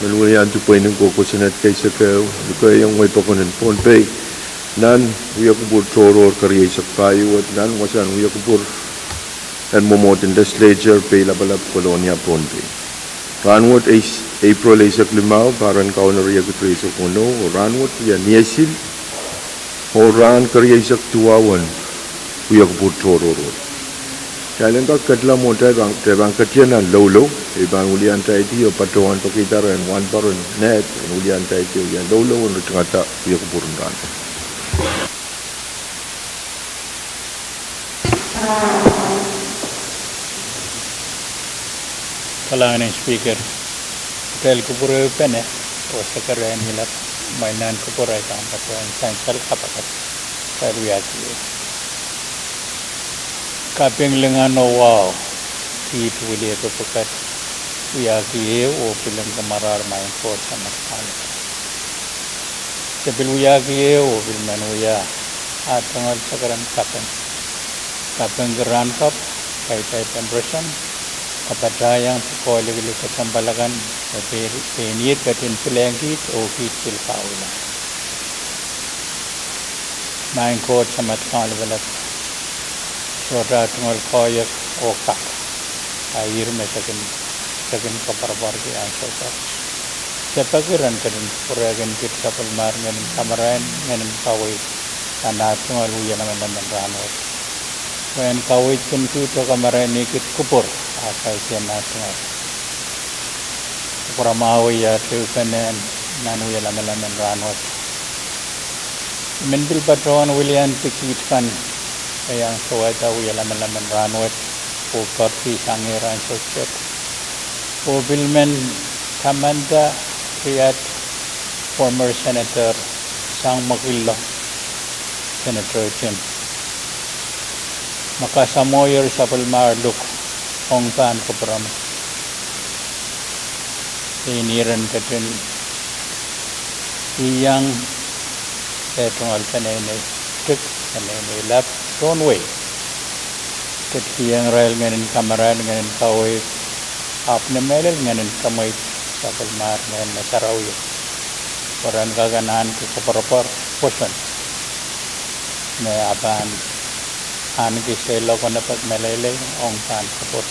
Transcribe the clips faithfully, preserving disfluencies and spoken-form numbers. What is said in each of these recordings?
Weliandi pweinen kohkohsang kei seke, lukehiong wei pokon en Pohnpei nan wiakupwur tohrohr kerieisek pahieu wet nan wasahn wiakupwur en mwomwohd en Legislature, Peilapalap, Kolonia, Pohnpei. Rahnwet, April eisek limau, pahr en Kauno riekid rieisek weneu, oh rahnwet wia niesil oh rahn kerieisek duwau en wiakupwur tohrohr wet. Kitail en kak ketla mwohtail pahn, kitail pahn ketie nan loulou, I pahn wiliandi oh patohwan pekihda rehn wahnpoaron Ned en wiliandi oh iang loulou en ritingada wiakupwur en rahn. Kalahngan en Speaker, kitail kupwurehng pene oh sekeren ilap, mwein nan kupwur ahi pahn patohwan sansal kapakap. Kitail wiahki ehu. Kaping, lingan oh wahu, kiht wiliepwe pwukat, wiahki ehu oh pil en kamarahr, Maing Koht Samat Kauno. Se pil wiahki ehu oh pil men wia ah tungoal sekeren kaping. Kapingki rahn kapw, kaidehpen roson, kapatahieng pwukoa likilik kesempwal akan, me pein ihr ketin pwilehng kiht oh kiht pil kawila. Maing Koht Samat Kaun Lapalap, sohte ah tungoal koahiek oh kak, a ihr me se kin, se kin koapworopworki ansou koaros. Se peki ren ketin kupwurehkin kiht sapwellimahr ngehnin kamarain, ngehnin kaweid, nan ah tungoal wia lamalam en rahnwet. Pwe en kaweidkin kiht oh kamaraini kiht kupwur, a kaidehn ah tungoal kupwuramwahu wia tehupene nan wia lamalam en rahnwet. I men pil patohwan wiliandi kiht kan me iang sawehda wia lamalam en rahnwet, oh poaridi sang ehr ansou kiset, oh pil men tamanda riat former Senator sang mwekilelo, Senator Tim, me kasamwohier sapwellimahr Luk ong pahn kupwuromwi. Pein ihr en ketin iang eh tungoal peneinei tik, peneinei lap, tohn wehi. Ketikihong irail ngehnin kamarain, ngehnin kaweid, ahpw ni mehlel ngehnin kamweid sapwellimahr ngehn me sarawio, pwe ren kak en ahneki koapworopwor pwoson me e pahn ahneki seiloak oh nepe- meleilei ong pahn kupwur.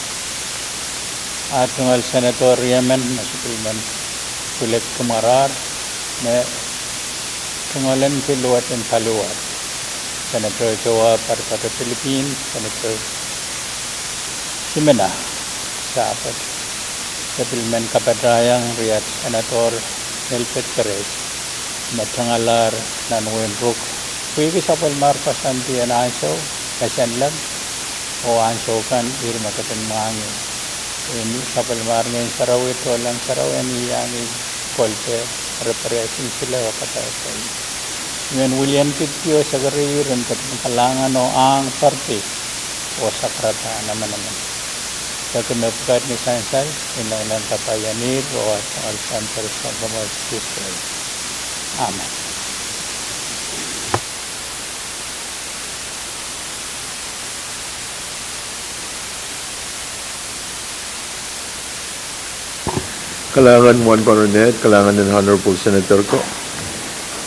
Ah tungoal Senator riemen me se pil men pwilehng kamarahr, me tungoal en pil luwet en paliwar, Senator Joab Patapato Pilipin, Senator Ximena Sabat, se pil men kapatahieng riat Senator Nelbet Kereis, me tengelahr nan wehin Ruk, pwihki sapwellimahr koasoandi en ansou, mesen lem, oh ansou kan ihr me ketin mwahngih. Eni sapwellimahr ngehn sarawi, tohnleng sarawi, en iang ih kolpe, representsile oh kapaiada ih. I men wiliandi oh sekerihr en ketin kalahngan oh ahng poaridi oh sakarada ah emenemen. Peki mepwukat ni sansal, I nanleng kapaianehr oh ah tungoal Sounkomour Sises Krais. Amen. Kalahngan wahnpoaron Ned, kalahngan en Honorable Senator ko.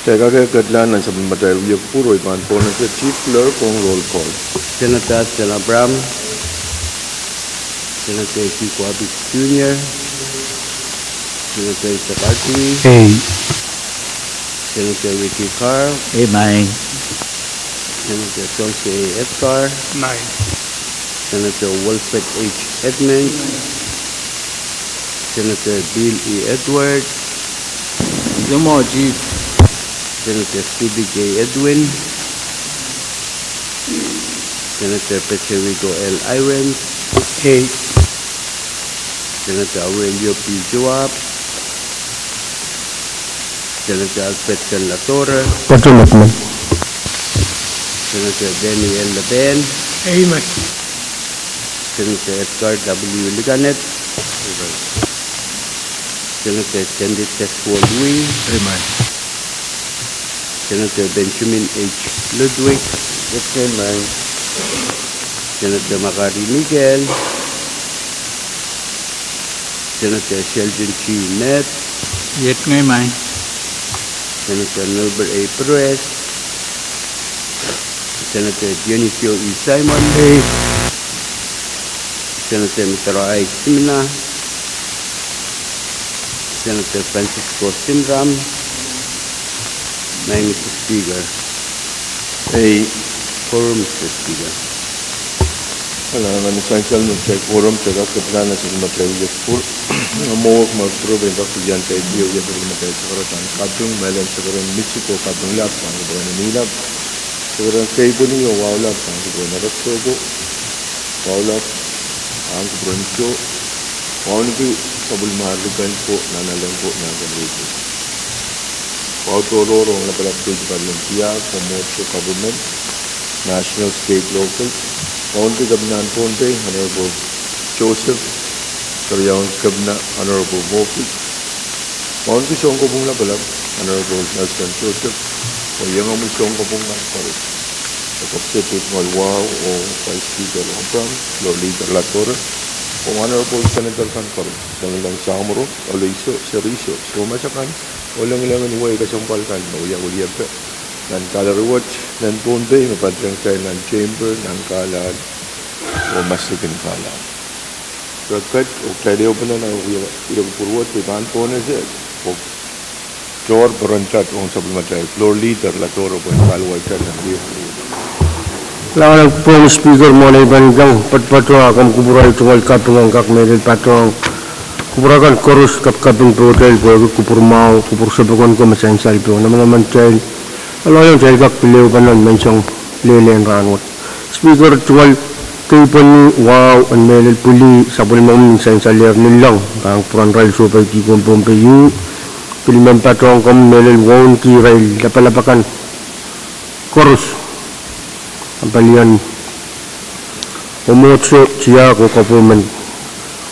Kitail kak ketlahng nan sapwellimatail wiakupwur oh I pahn pohnese Chief Clerk ong roll call. Senator John Abraham, Senator Chief Wapis Junior, Senator Isaac Artui, Senator Ricky Carl, Senator Chauncey A. Edgar, Senator Wilfred H. Edmonds, Senator Bill E. Edward, Senator Stubby J. Edwin, Senator Pacerrico L. Irons, Senator Aurelio P. Joab, Senator Alfred Ken Ladora, Senator Daniel Laben, Senator Edgar W. Liganet, Senator Sandis Tesfo Lui, Senator Benjamin H. Ludwig, Senator Makari Mikael, Senator Sheldon G. Ned, Iet ngehi mai. Senator Norbert A. Perez, Senator Dionisio E. Simon, Senator Mitaro I. Simina, Senator Francisco Sinram, mai Mister Speaker. Ei, quorum, Mister Speaker. Kalahngan. Sansal me kitail quorum, kitail kak kepina nan sapwellimatail wiepe pwur. Mwo me pwurehng kak iang kitail wiepe pwur me kitail sakara pahn kaping, mehlel sakara en Mitsuko kaping lap pahn kupwuren Nilap, sakara en Keipweni oh Wahu lap pahn kupwuren Erekiso ko, Wahu lap pahn kupwuren Iso, Wauneki sapwellimatail likan ko, Nahnalek ko, Nahnkeniei ko. Wahu tohrohr ong lapalap keid, palian tiahk, mwomwohdiso, government, national, state, local. Wauneki Kepina en Pohnpei, Honorable Joseph, keriaun Kepina, Honorable Moffitt. Wauneki sounkopwung lapalap, Honorable Nelson Joseph, oh iengomwi sounkopwung kan koaros. Representative Ngolwahu oh Vice Speaker Abraham, Floor Leader Latoro, oh Honorable Senator kan koaros, Lengileng Samworo, Oloiso, Seriso, Soumas akan, oh Lengilengen wehi kesempwal kan me wia weliepe nan gallery wet, nan Pohnpei, me patehng kitail nan chamber, nan kahlap, oh maslikin kahlap. Reket, oh kitail ehupene nan wia, wia kupwur wet, pahn pohnese oh tohr peren tet ong sapwellimatail Floor Leader Latoro pwehn kahluwa tet nan wia. Kalahngan en kupwuromwi Speaker, mwohn ei pahn iang patpato ah komw kupwurei tungoal kaping en kak mehlel patohng kupwur akan koaros kapkaping pohtail pwehki kupwur mwahu, kupwur sapwokon ko me sansal pwung. Namenaman kitail, kalahngan, kitail kak pil ehupene nan menseng lelehn rahnwet. Speaker, tungoal Keipweni, Wahu, en mehlel pwili sapwellimomwi me sansalehr Nilong pahn kupwuren irail sohpeidi ko en Pohnpei uh, pil men patohng komwi mehlel wauneki irail lapalap akan koaros, palian mwomwohdiso, tiahk oh government.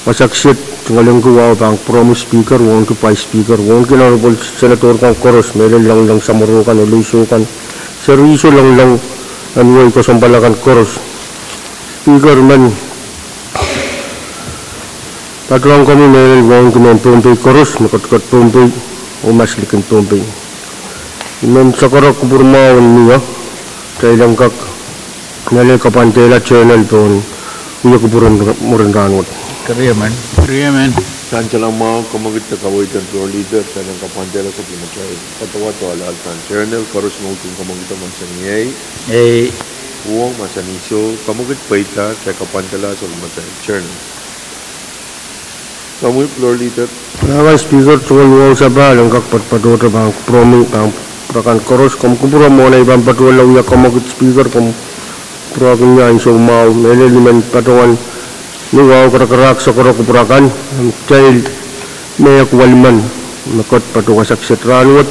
Wasa kiset, tungoal Keipweni, Wahu pahn kupwuromwi Speaker, wauneki Vice Speaker, wauneki Honorable Senator kan koaros, mehlel Lengileng Samworo kan, Oloiso kan, Seriso, Lengilengen wehi kesempwal akan koaros. Speaker, men patohng komwi mehlel wauneki mehn Pohnpei koaros, me ketiket Pohnpei oh maslikin Pohnpei. I men sakara kupwur mwahu en mie, kitail en kak mehlel kapwandehla journal pohn wia kupwur en mwurin rahnwet. Keriemen. Keriemen. Sansal mwahu, kemwekid de kaweid en Floor Leader, kitail en kapwandehla sapwellimatail patohwan doula nan journal, koaros me utung kemwekid mahsanih ei. Ei. Uhwong mahsanih soh, kemwekid pweida, kitail kapwandehla sapwellimatail journal. Komwi Floor Leader. Kalahngan Speaker, tungoal wahu sapahl en kak patpatohte pahn kupwuromwi pahn kupwur akan koaros, komw kupwure mwohn ei pahn patohla wia kemwekid Speaker, komw kupwurki ni ansou mwahu, mehlel I men patohwan ni wahu karakarahk sakara kupwur akan, kitail mehkot welimen me ket patohwan wasa kiset rahnwet,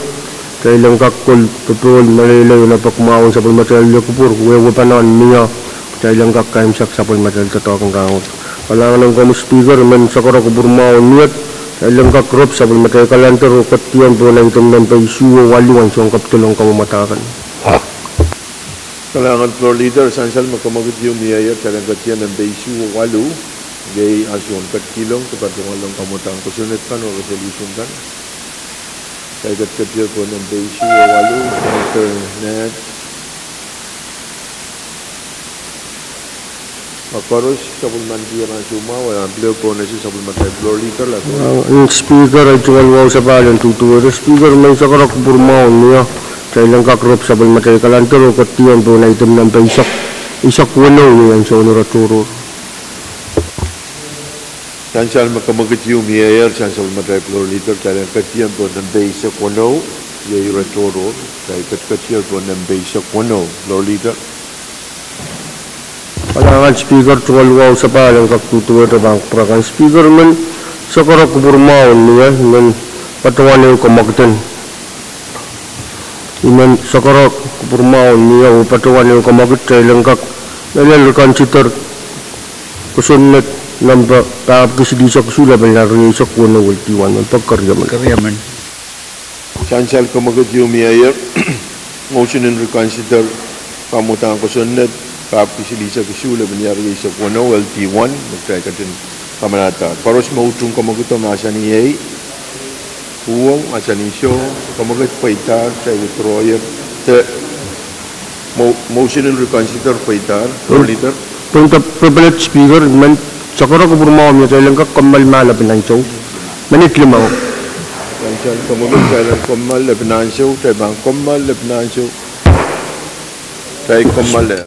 kitail en kak kol popohl, meleilei oh lepek mwahu en sapwellimatail wia kupwur, wehwehpen mie, kitail en kak kaimwisekla sapwellimatail doadoahk en rahnwet. Kalahngan ong komwi Speaker, I men sakara kupwur mwahu en miet, kitail en kak rop sapwellimatail kalender oh ketidien pohn item nempe isuh oh waluh en soun kepidol ong kamwadahkan. Kalahngan Floor Leader, sansal me kemwekid ieu mieier, kitail en ketidien nempe isuh oh waluh, iei ansou en ketikihong de patohwan ong kamwadahn kosonned kan oh resolution kan. Kitail ketiketier pohn nempe isuh oh waluh, Senator Ned. Ma koaros sapwellimatail ansou mwahu, a pil ehu pohnese sapwellimatail Floor Leader Latoro. Speaker, ei tungoal wahu sapahl en duduwehte Speaker, I men sakara kupwur mwahu en mie, kitail en kak rop sapwellimatail kalender oh ketidien pohn item nempe eisek, eisek weneu, iei ansoun ire tohrohr. Sansal me kemwekid ieu mieier, sansal me sapwellimatail Floor Leader, kitail en ketidien pohn nempe eisek weneu, iei ire tohrohr, kitail ketiketier pohn nempe eisek weneu, Floor Leader. Kalahngan Speaker, tungoal wahu sapahl en kak duduwehte pahn kupwur akan Speaker, I men sakara kupwur mwahu en mie, I men patohwan ehu kemwekid en I men sakara kupwur mwahu en mie oh patohwan ehu kemwekid, kitail en kak mehlel reconsider kosonned nempe pahpwiki silihsek isuh lepin rieisek weneu, L T one, me pek keriemen. Keriemen. Sansal kemwekid ieu mieier, motion en reconsider kamwadahn kosonned pahpwiki silihsek isuh lepin rieisek weneu, L T one, me kitail ketin kamanada. Koaros me utung kemwekido mahsanih ei. Uhwong, asansou, kamwakid pweida, kitail withdraw-ier, de mo-, motion en reconsider pweida, Leader. Pwehn de pepeled Speaker, men sakara kupwurmwahu me kitail en kak kommoal me lepin ansou. Minit limau. Ansou, kamwakid kitail en kommoal lepin ansou, kitail pahn kommoal lepin ansou. Kitail kommoal.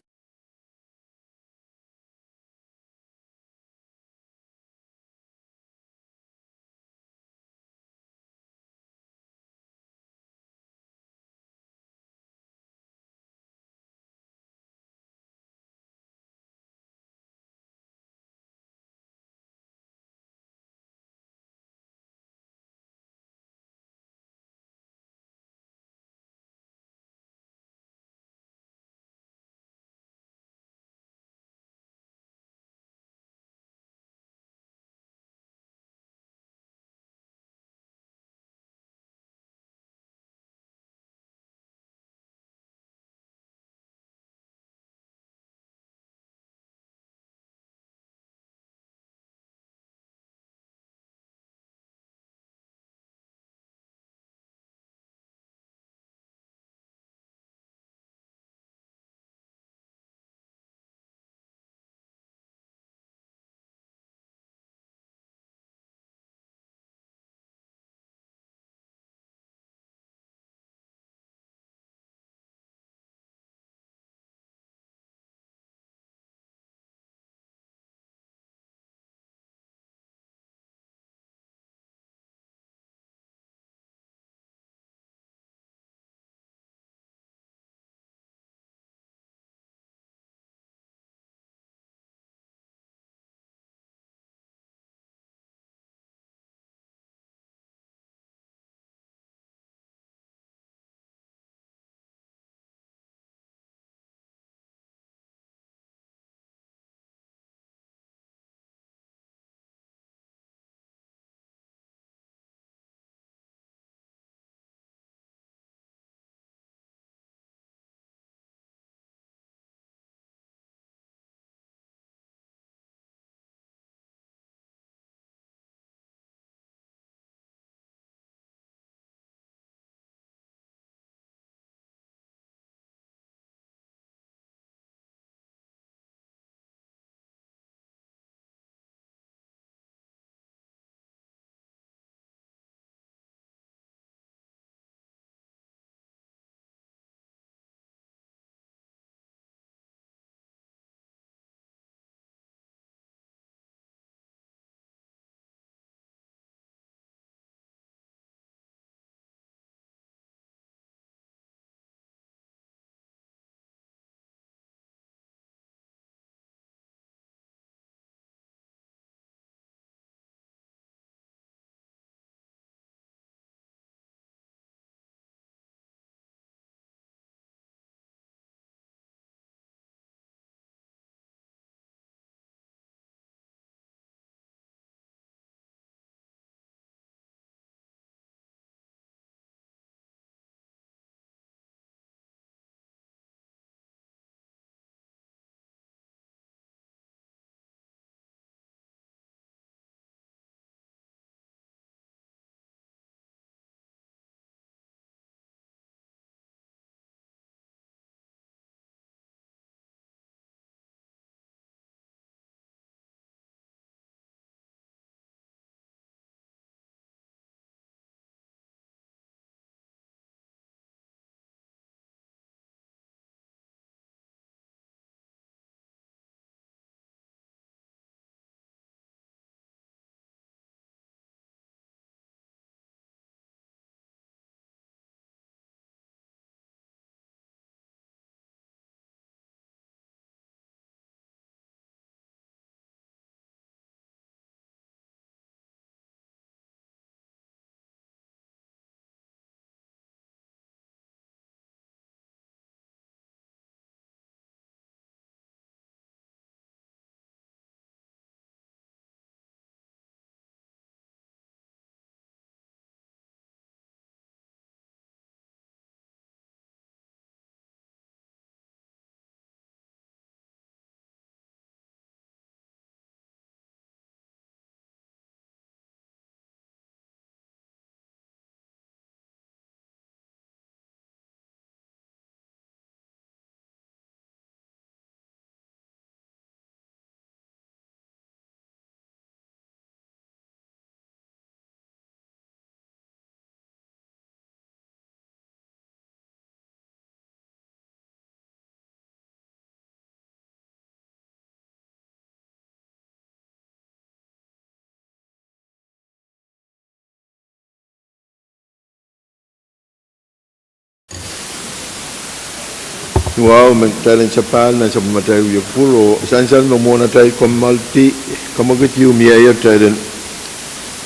Wahu, me kitail en sapahl nan sapwellimatail wiepe pwuro, sansal me mwohn atail kommoaldi, komokid ieu mieier kitail en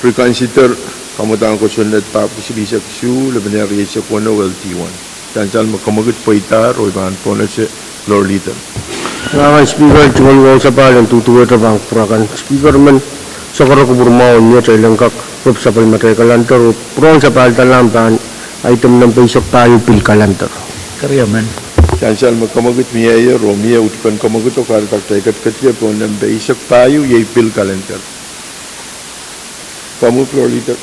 reconsider kamwadang kosonned pahpwiki silihsek isuh, lepin ehu rieisek weneu, L D one. Sansal me komokid pweidahr oh I pahn pohnese Floor Leader. Kalahngan Speaker, tungoal wahu sapahl en duduwehte pahn kupwuramwail kan. Speaker, men sakara kupwur mwahu en mie kitail en kak rep sapwellimatail calendar oh pwurehng sapahl dahlam pahn item nempe eisek pahieu pil calendar. Keriemen. Sansal me komokid mieier oh mie uhdipen komokid oh kahrehda kitail ketiket ie pohn nempe eisek pahieu, iei pil calendar. Komw Floor Leader.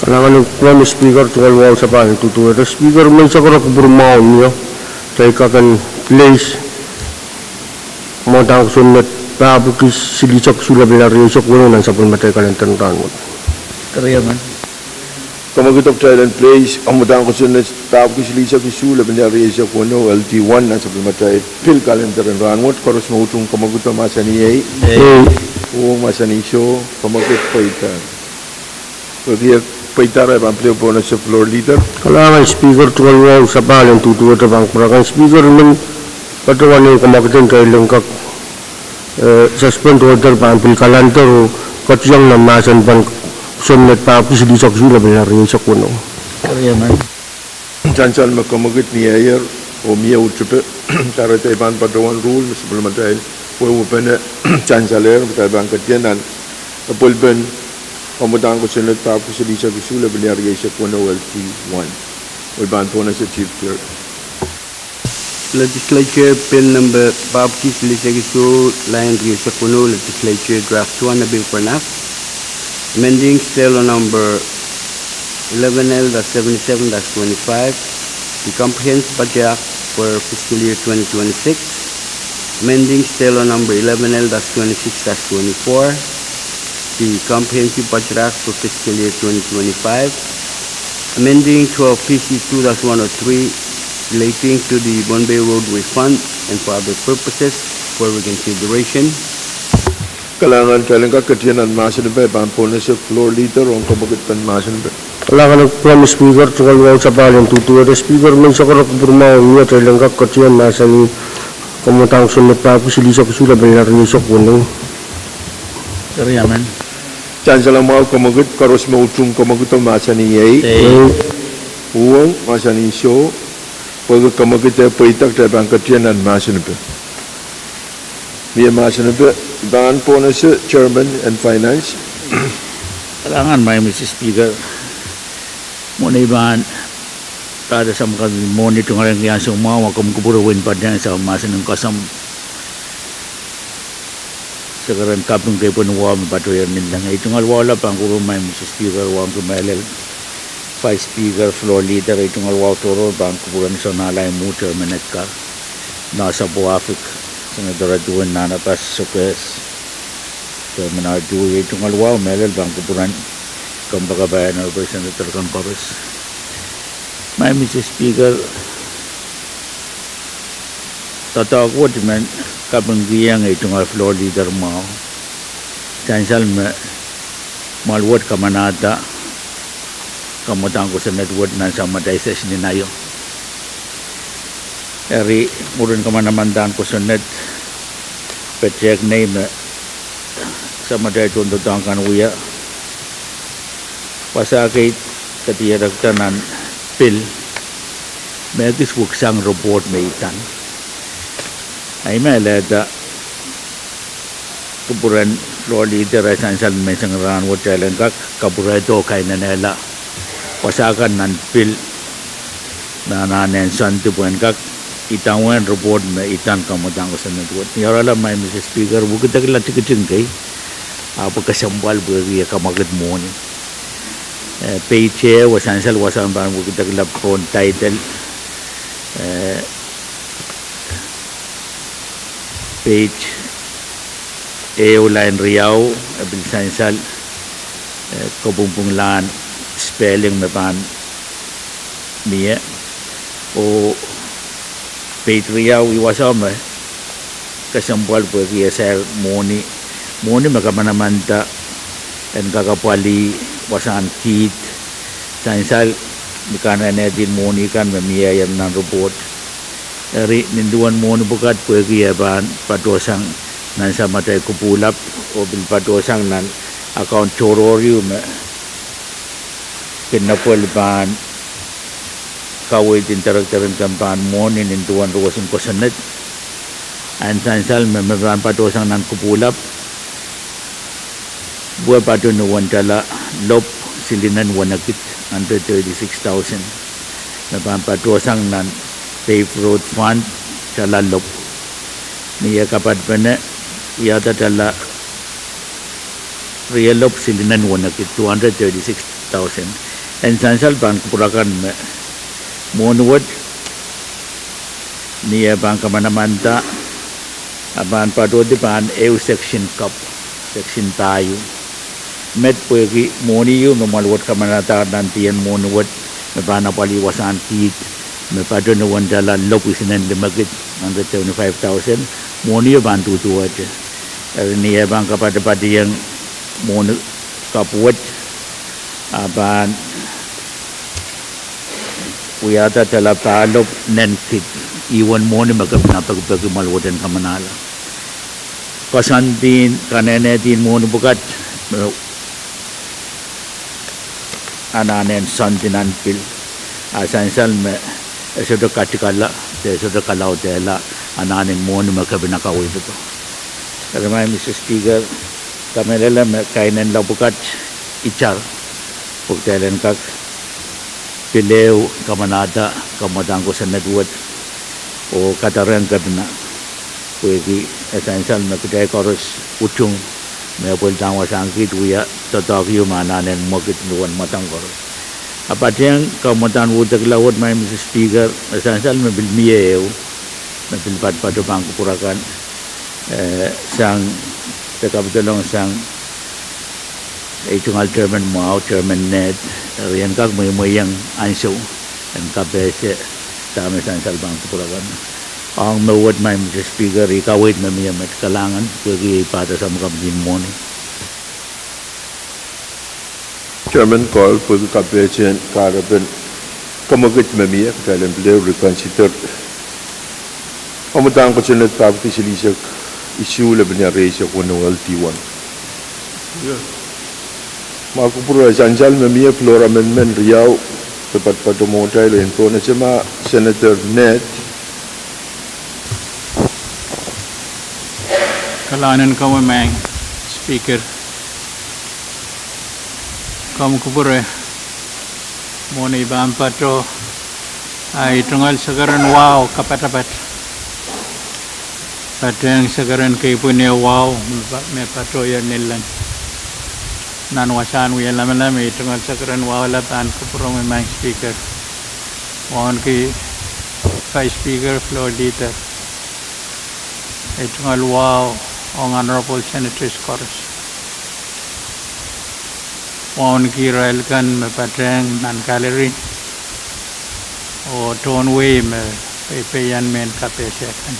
Kalahngan en kupwuromwi Speaker, tungoal wahu sapahl en duduwehte. Speaker, men sakara kupwur mwahu en mie kitail kak en place kamwadang kosonned pahpwiki silihsek isuh, lepin ehu rieisek weneu nan sapwellimatail calendar en rahnwet. Keriemen. Komokid kitail en place kamwadang kosonned pahpwiki silihsek isuh, lepin ehu rieisek weneu, L D one, nan sapwellimatail pil calendar en rahnwet. Koaros me utung komokid mahsanih ei. Ei. Oh mahsanih soh, komokid pweidahr. Pwehki e pweidahr, I pahn pil pohnese Floor Leader. Kalahngan Speaker, tungoal wahu sapahl en duduwehte pahn kupwuramwail kan. Speaker, men patohwan ehu komokid en kitail en kak, eh, suspend order pahn pil calendar oh ketiong nan mahsen pahn kosonned pahpwiki silihsek isuh, lepin ehu rieisek weneu. Keriemen. Sansal me komokid mieier oh mie uhdipe, kahrehda I pahn patohwan ruhl me sapwellimatail wehwehpene sansalehr, kitail pahn ketido nan epwelpen kamwadang kosonned pahpwiki silihsek isuh, lepin ehu rieisek weneu, L D one. Oh I pahn pohnese Chief Clerk. Legislature Bill Number pahpwiki silihsek isuh, lain rieisek weneu, Legislature Draft One, Bill Kwanaf, amending Stella Number eleven L dash seventy-seven dash twenty-five, the Comprehensive Budget Act for fiscal year twenty twenty-six, amending Stella Number eleven L dash twenty-six dash twenty-four, the Comprehensive Budget Act for fiscal year twenty twenty-five, amending twelve P C two dash one oh three, relating to the Pohnpei Roadway Fund and for other purposes, for reconsideration. Kalahngan. Kitail en kak ketido nan mahsen epe, I pahn pohnese Floor Leader ong komokid pen mahsen epe. Kalahngan en kupwuromwi Speaker, tungoal wahu sapahl en duduwehte. Speaker, men sakara kupwur mwahu en mie kitail en kak ketido mahsanih kamwadang kosonned pahpwiki silihsek isuh, lepin ehu rieisek weneu. Keriemen. Sansal mwahu komokid, koaros me utung komokid mahsanih ei. Ei. Uhwong, mahsanih soh, pwehki komokid e pweida, kitail pahn ketido nan mahsen epe. Mie mahsen epe, I pahn pohnese Chairman en Finance. Kalahngan, Madam Speaker. Mwohni, I pahn pahda samwakid mwohni tungoalenki ansou mwahu, ma komw kupwure, I pahn patehng soangen mahsen en koasoandi. Sekeren kaping kei pwehn wahu me patohier ni leng. Ei tungoal wahu lap pahn kupwure, Madam Speaker, wauneki mehlel Vice Speaker, Floor Leader, ei tungoal wahu tohrohr pahn kupwuren Sounalai Mwo, Chairman Edgar, Nasapwafik, Senator Edwin Nanabas Sokeas, Chairman Adu, ei tungoal wahu mehlel pahn kupwuren kompoakepahi, Honorable Senator Kong Kowis. Madam Speaker, doadoahk wet I men kapingkihong ei tungoal Floor Leader mwahu, sansal me mwoahl wet kamanahda kamwadang kosonned wet nan sapwellimatail session en aio. Eri, mwurin kamanamandan kosonned, petehk nei me sapwellimatail tohndoadoahk kan wia, wasa kei kadierekda nan pil me ekis weksang report me idan. Ahi me lehda kupwuren Floor Leader, e sansal me menseng rahnwet kitail en kak kapwurehdo, kainenehla wasa kan nan pil me anahne en soandi pwehn kak idawehn report me idan kamwadang kosonned wet. Ni oarala, Madam Speaker, wekidekla tikitik kei, ahpw kesempwal pwehki e kamwakid mwohni. Eh, page ehu, e sansal wasa me pahn wekidekla pohn title, eh, page ehu, lain riau, e pil sansal, eh, kopwungpwunglahn spelling me pahn mie. Oh page riau, ih wasa me kesempwal pwehki e sair mwohni, mwohni me kamanamanda en kak apwalih wasahn kiht, sansal ni kanehnehdi mwohni kan me mieier nan report. Eri nin duwen mwohni pwukat pwehki e pahn patohsang nan samatail kupwuhlap oh pil patohsang nan account tohrohr ieu me kin nepwel pahn kaweid en director en kemp en mwohni nin duwen roson kosonned. Ahn sansal me me pahn patohsang nan kupwuhlap pwe pato ni wen tala lop silinen wenekid, hundred thirty-six thousand, me pahn patohsang nan paved road fund tala lop. Ni eh kapatpene wiahda tala rielop silinen wenekid, two hundred thirty-six thousand. En sansal pahn kupwur akan me mwohni wet ni eh pahn kamanamanda, a pahn patohdi pahn ehu section kap, section pahieu. Met pwehki mwohni ieu me mwoal wet kamanadahr nan dien mwohni wet me pahn apwalih wasahn kiht, me pato ni wen tala lop isinen limekid, hundred seventy-five thousand, mwohni ieu pahn duduwehte. Eri ni eh pahn kapatapatieng mwohni kap wet, a pahn wiahda tala pahlop nenkid, ihwen mwohni me kepina pekipeki mwoal wet en kamanahla. Koasoandi, kanehnehdi mwohni pwukat me anahnen soandi nan pil, a sansal me e sohte katikala, de sohte kalaudehla anahnen mwohni me kepina kaweid ko. Eri Maing Mister Speaker, kamehlele me kainenla pwukat itar, pwe kitail en kak pil ehu kamanahda kamwadahn kosonned wet oh kadarehng kepina, pwehki e sansal me kitail koaros utung me pwelidahn wasahn kiht wia doadoahk ieu me anahnen mwekid duwen mwadang koaros. A patehng kamwadahn wudekla wet, Maing Mister Speaker, e sansal me pil mie ehu me pil patopato pahn kupwur akan, eh, sang, de kapidolong sang ei tungoal chairman mwahu, Chairman Ned, eri en kak mweimweiong ansou en kapehse dahme sansal pahn kupwur akan. Ong me wet, Maing Mister Speaker, ih kaweid me mie met. Kalahngan pwehki ei pahdohng me kapit en mwohni. Chairman Carl, pwehki kapehsen kahrepen kamwekid me mie, kitail en pil reconsider kamwadahn kosonned pahpwiki silihsek isuh, lepin riau rieisek weneu, L D one. Ma kupwure, sansal me mie floor amendment riau, de patopato mwohtail en pohn esema, Senator Ned. Kalahngan en komwi, Maing Speaker. Komw kupwure, mwohni pahn pato, a ei tungoal sekeren wahu kapatapat, patehng sekeren kepwine wahu me pa-, me patohier nilleng. Nan wasahn wie lamalam, ei tungoal sekeren wahu lap pahn kupwuromwi, Maing Speaker. Wauneki Vice Speaker, Floor Leader, ei tungoal wahu ong Honorable Senators koaros. Wauneki irail kan me patehng nan gallery oh tohn wehi me peipeian mehn kapehse kan.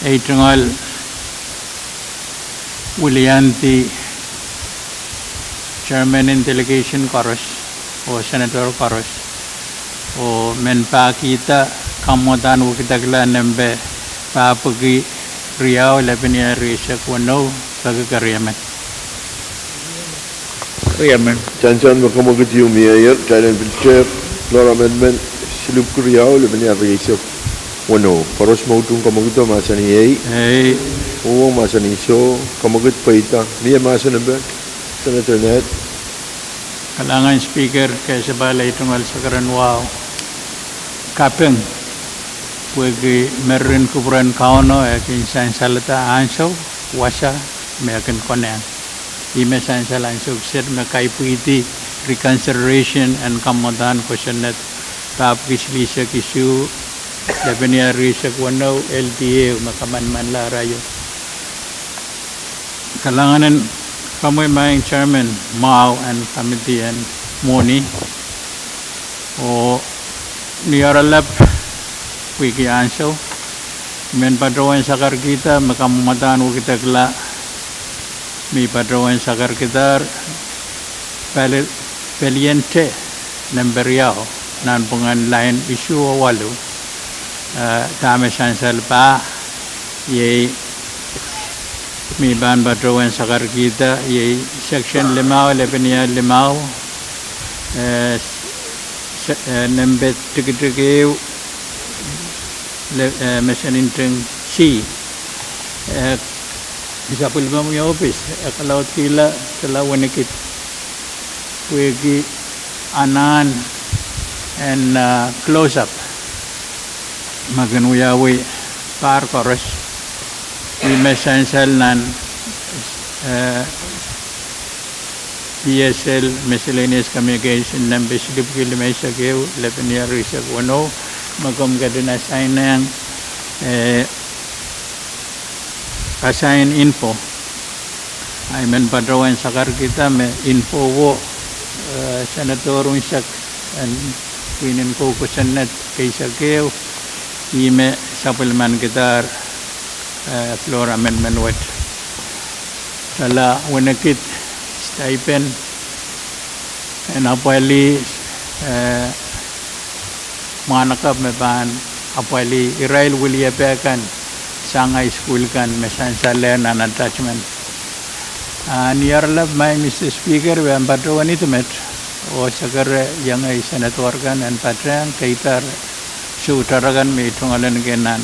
Ei tungoal wiliandi chairman en delegation koaros oh senator koaros, oh men pahkihda kamwadahn wekidekla nempe pahpwiki riau, lepin riau rieisek weneu, peki keriemen. Keriemen. Sansal me kamwekid ieu mieier, kitail en pil tehr floor amendment silipwki riau, lepin riau rieisek weneu. Koaros me utung kamwekido mahsanih ei. Ei. Uhwong mahsanih soh. Kamwekid pweida. Mie mahsen epe? Senator Ned. Kalahngan Speaker, kesempwal ei tungoal sekeren wahu kaping, pwehki meririn kupwuren Kauno e kin sansalda ansou wasa me e kin konehng. Ih me sansal ansou kiset me kaipwidi reconsideration en kamwadahn kosonned pahpwiki silihsek isuh, lepin riau rieisek weneu, L D A me kamanamanla arail. Kalahngan en komwi, Maing Chairman mwahu en kamidi en mwohni, oh ni oaralap pwehki ansou, I men patohwen sakarkihda me kamwadahn wekidekla me I patohwen sakarkidahr pali-, palien te nempe riau. nanpwungen lain isuh oh waluh. Eh, dahme sansal pah, iei me pahn patohwan sakarkihda, iei section limau, lepenia limau, eh, se-, eh, nempe tikitik ehu, le-, eh, meseninting C. Eh, sapwellime ohpis, eh, kalaudkihla, kalawenikid pwehki anahn en, ah, close up me kin wiawi pahr koaros, ih me sansal nan, eh, P S L, Miscellaneous Communication, nempe silipwki limeisek ehu, lepenia rieisek weneu, me komw ketin assign-ehng, eh, assign info. Ahi men patohwan sakarkihda me info wo, eh, senator unsek en pwihn en kou kosonned keisek ehu, ih me sapwellimankidahr, eh, floor amendment wet. Kalawenikid stipend en apwalih, eh, mwahnakapw me pahn apwalih irail wiliepe kan sang high school kan me sansal nan attachment. Ah, ni aralap, Madam Speaker, pahn patohwan ih met, oh sekere iengei senator kan en patehng keidar soutarakan me I tungoalenki nan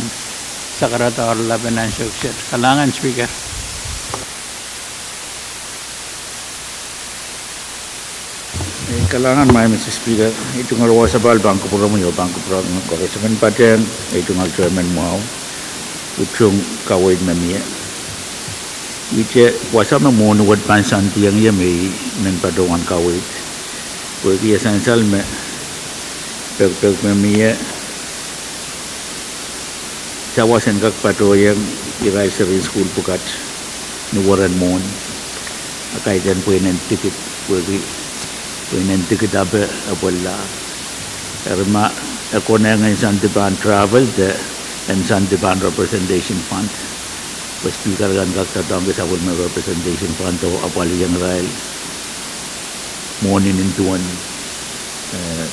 sakarada oaralap en ansou kiset. Kalahngan, Speaker. Eh, kalahngan, Madam Speaker. I tungoal wasapahl pahn kupwuromwi oh pahn kupwuramwail koaros. I men patehng, eh, I tungoal chairman mwahu, utung kaweid me mie. Ihte wasa me mwohni wet pahn sandiong ie me I men patohwan kaweid. Pwehki e sansal me pekipek me mie sawas en kak patohieng irail serien sukuhl pwukat ni weren mwohni. A kaidehn pweinen tikid, pwehki pweinen tikid ape epwella. Eri ma e konehng en sandi pahn travel de en sandi pahn representation fund, pwe speaker kan kak doadoahngki sapwellime representation fund oh apwalihieng irail mwohni nin duwen, eh,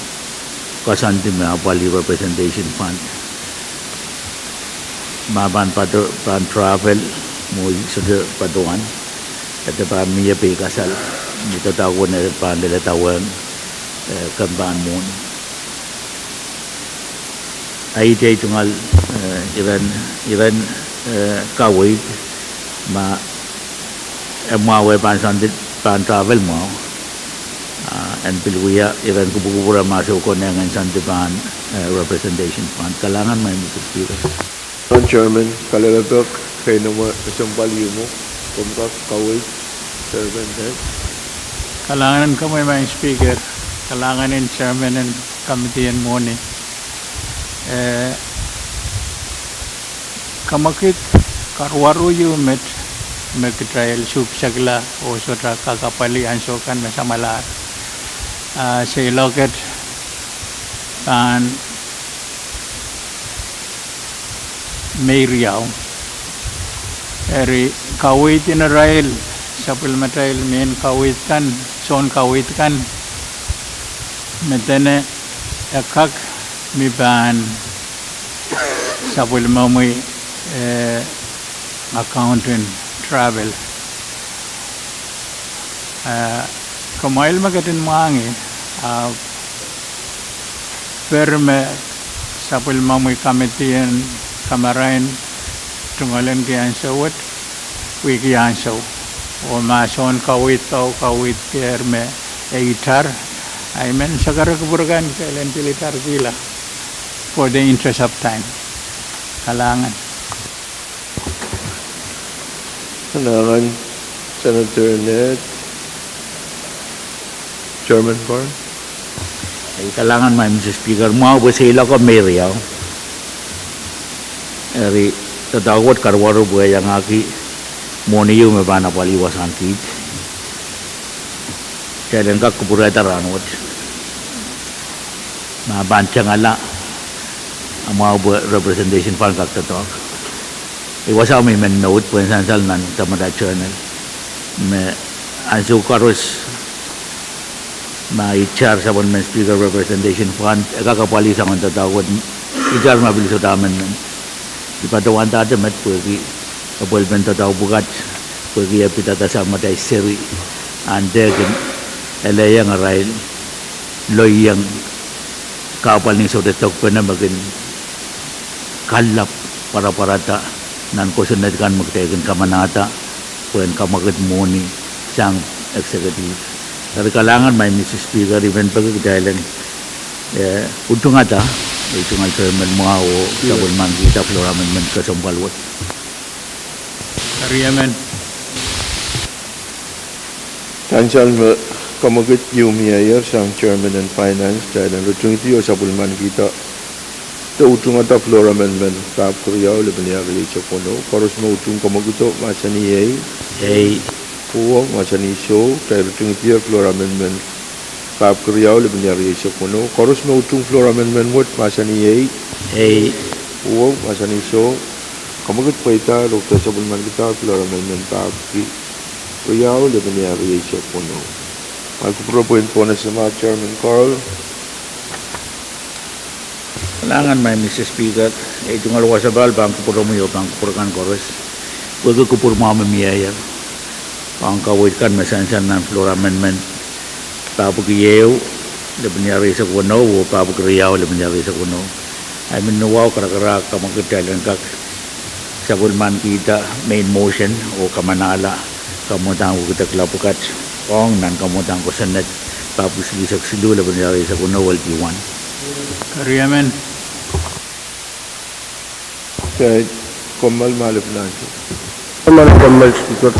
koasoandi me apwalih representation fund. Ma pahn pato-, pahn travel, mwo I sohte patohwan, e de pahn mie peikasal, ni doadoahk wen e pahn lelehda wehn, eh, kemp en mwohni. A ihte I tungoal, eh, iren, iren, eh, kaweid ma e mwahu e pahn sandi pahn travel mwahu. Ah, en pil wia iren kupwukupwure ma soh konehng en sandi pahn, eh, representation fund. Kalahngan, Madam Speaker. Chairman, kalelapak, keinemwe, esempwal ieu mwo, komw kak kaweid, Chairman, eh? Kalahngan en komwi, Madam Speaker, kalahngan en chairman en committee en mwohni. Eh, kamwekid karuwaru ieu met me kitail suhpwisekla oh sohte kak apwalih ansou kan me samwalahr. Ah, seiloak et pahn Mei riau. Eri kaweid en irail, sapwellimatail mehn kaweid kan, soun kaweid kan, me dene e kak mi pahn sapwellimomwi, eh, account en travel. Eh, kumwail me ketin mwahngih, ah, peri me sapwellimomwi committee en kamarain tungoalenki ansou wet, pwehki ansou. Oh ma soun kaweid, oh kaweid ker me e itar, I men sakara kupwur kan ke lel en pil itarkihla. For the interest of time. Kalahngan. Kalahngan, Senator Ned. Chairman Korn. Eh, kalahngan, Madam Speaker, mwahu pwe seiloako Mei riau. Eri, doadoahk wet karuwaru pwe iangahki mwohni ieu me pahn apwalih wasahn kiht. Kitail en kak kupwurehda rahnwet ma pahn tengala, a mwahu pwe representation fund kak doadoahk. Ih wasao me I men note pwe en sansal nan Tamanda Journal me ansou koaros Ma itar sapwellimen Speaker Representation Fund, e kak apwalih soangen doadoahk wet, itar ma pil sohte amendment. I patohwandahte met pwehki apwalipen doadoahk pwukat, pwehki e pidada sang madain seri, ahn dehkin elehieng arail loieng kahpwal ni sohte dokpene me kin kalap pwarapwarada nan kosonned kan me kitail kin kamanada pwehn kamwakid mwohni sang executive. Eri kalahngan mai Mister Speaker, I men peki kitail en, eh, utungada, eh, tungoal chairman mwahu oh sapwellimankihda floor amendment kesempwal wet. Eri emen. Ansou me kamwakid ieu mieier sang chairman en finance, kitail en ritingidi oh sapwellimankihda de utungada floor amendment pahpwiki riau, lepin riau rieisek weneu. Koaros me utung kamwakido mahsanih ei. Ei. Pwuhng mahsanih soh. Kitail ritingidi floor amendment pahpwiki riau, lepin riau rieisek weneu. Koaros me utung floor amendment wet mahsanih ei. Ei. Pwuhng mahsanih soh. Kamwakid pweida, ritingada sapwellimankihda floor amendment pahpwiki riau, lepin riau rieisek weneu. Ahl kupwure pwehn pohnese ma chairman Carl. Kalahngan mai Mister Speaker, ei tungoal wasapahl pahn kupwuromwi oh pahn kupwur kan koaros, pwehki kupwur mwahu me mieier ong kaweid kan me sansal nan floor amendment pahpwiki ehu, lepin riau rieisek weneu oh pahpwiki riau, lepin riau rieisek weneu. Ahi men ni wahu karakarahk kamwakid kitail en kak sapwellimankihda main motion oh kamanahla kamwadang wekidek lap pwukat ong nan kamwadang kosonned pahpwiki silihsek siluh, lepin riau rieisek weneu, L P one. Eri emen. Kommoal ma lepin ansou. Kommoal, kommoal Speaker.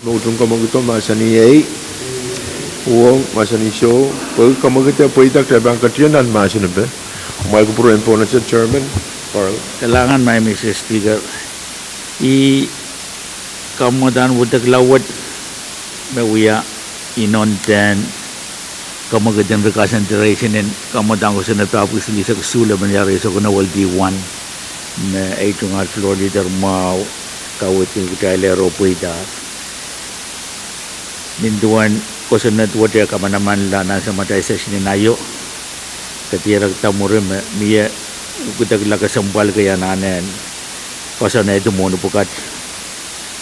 Moutung kamwekid o mahsanih ei, uong mahsanih soh, pwe kamwekid e pweida kitail pahn ketido nan mahsen epe. Mwail kupwur en pohnese Chairman Carl. Kalahngan, Madam Speaker. I kamwadang wadek lawet me wia inon dehn kamwekid en reconsideration en kamwadang kosonned pahr pwuhk silihsek isuh lepin iar eisek onowel di wan, me ei tungoal floor leader mwahu kaweid kitail ero pweida. Nin duwen kosonned wet e kamanamanla nan samatail session en aio, ke dierek da mwuri me mie ukidekla kesempwal kei anahne en koasoanehdi mwohni pwukat,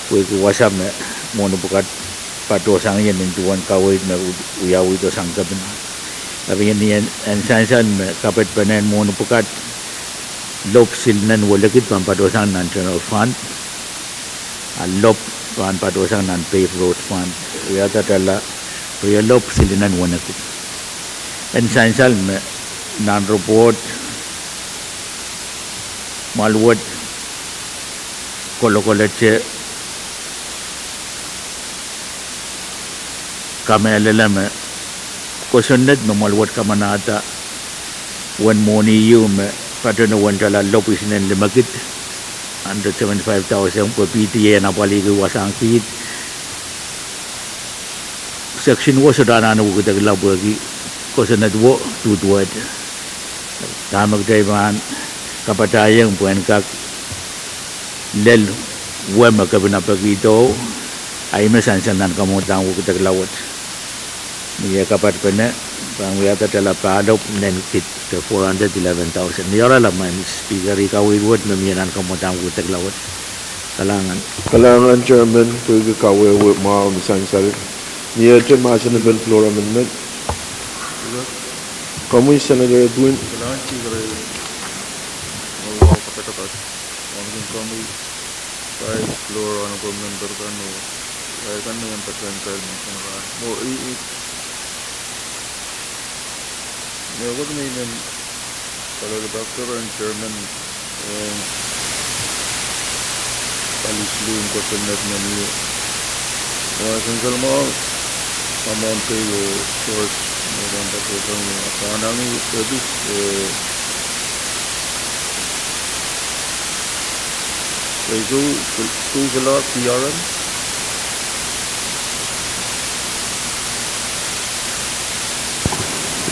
pwehki wasa me mwohni pwukat patohsang ie nin duwen kaweid me wiawihdo sang kepina. Eri ien en sansal me kapedpenen mwohni pwukat lop silinen welikid pahn patohsang nan general fund, a lop pahn patohsang nan paved road fund, wiahdatala rielop silinen welikid. En sansal me nan report mwahl wet kolokolete kamehlele me kosonned me mwahl wet kamanahda uwen mwohni ieu me patehng uwen tala lop isinen limekid, hundred seventy-five thousand, pwe P T A en apwalih kei wasahn kiht. Section wo sohte anahne ukidekla pwehki kosonned wo duduwehte. Dahme kitail pahn kapatahiong pwe en kak lel we me kepina pekihdo, a ih me sansal nan kamwadang ukidekla wet. Ni e kapatpene, pahn wiahdatala pahlop nenikid de four hundred eleven thousand. Ni oaralap, Madam Speaker, ih kaweid wet me mie nan kamwadang ukidekla wet. Kalahngan. Kalahngan Chairman, pwehki kawehwe mwahu ni sansal. Miehte mahsen epen floor amendment. Komwi Senator Edwin. Kalahngan Speaker, komwi, Vice, floor, honorable member kan, oh, irail kan me ien patohwan kail motion rahn. Mwo, i, i, mehkot me I men kalelapak rehn Chairman en pali siluh en kosonned me mie. Mwo sansal mwahu, amount kei oh source me pahn patohsang ie. Pahn anahne epis, eh, Kei, kou, kou kala P R M?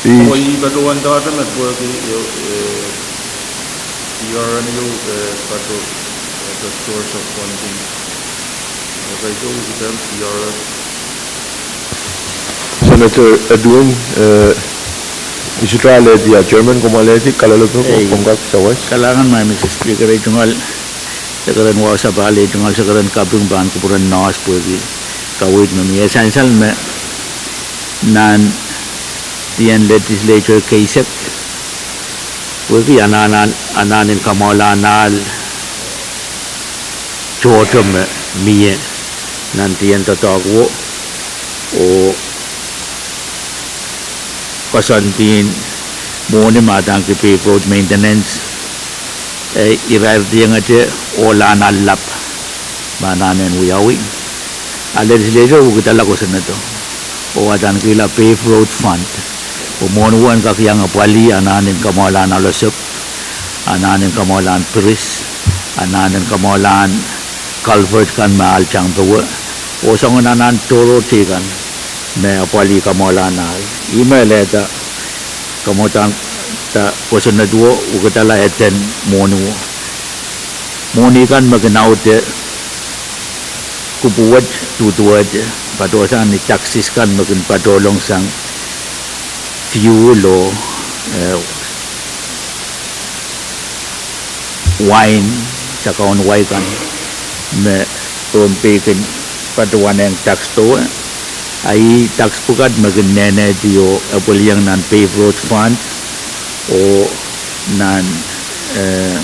Ih. Oh, ih patohwan dahme pwehki, eh, P R M ieu, eh, pato, eh, the source of funding. Eh, kei, kou kiten P R M. Senator Edwin, eh, I sohte alehdi, a Chairman, komw alehdi, kalelapak, ei, komw kak sawas. Kalahngan, Madam Speaker, ei tungoal sekeren wausapahl, ei tungoal sekeren kaping pahn kupwuren noahs pwehki kaweid me mie. Sansal me nan dien legislature keisek, pwehki anahn, anahn en kamwahulahn ahl tohto me mie nan dien doadoahk wo, oh koasoandi mwohni me adaneki paved road maintenance, eh, irair diengete ohlahn ahl lap me anahne en wiawi. A legislature wukidala kosonnedo oh adanekihla paved road fund, oh mwohni won kak iang apwalih anahn en kamwahulahn ahl osopw, anahn en kamwahulahn piris, anahn en kamwahulahn culvert kan me ahl tang powe, oh soangen anahn tohrohr teikan me apwalih kamwahulahn ahl. Ih me lehda kamwadang da kosonnedo wukidala eden mwohni wo. Mwohni kan me kin aude kupwuwet, duduwehte, patohsang ni taxes kan me kin patohlong sang fuel oh, eh, wain, sakaun wai kan me Pohnpei kin patohwanehng tax powe. A ih tax pwukat me kin nehnehdi oh epwelieng nan paved road fund oh nan, eh,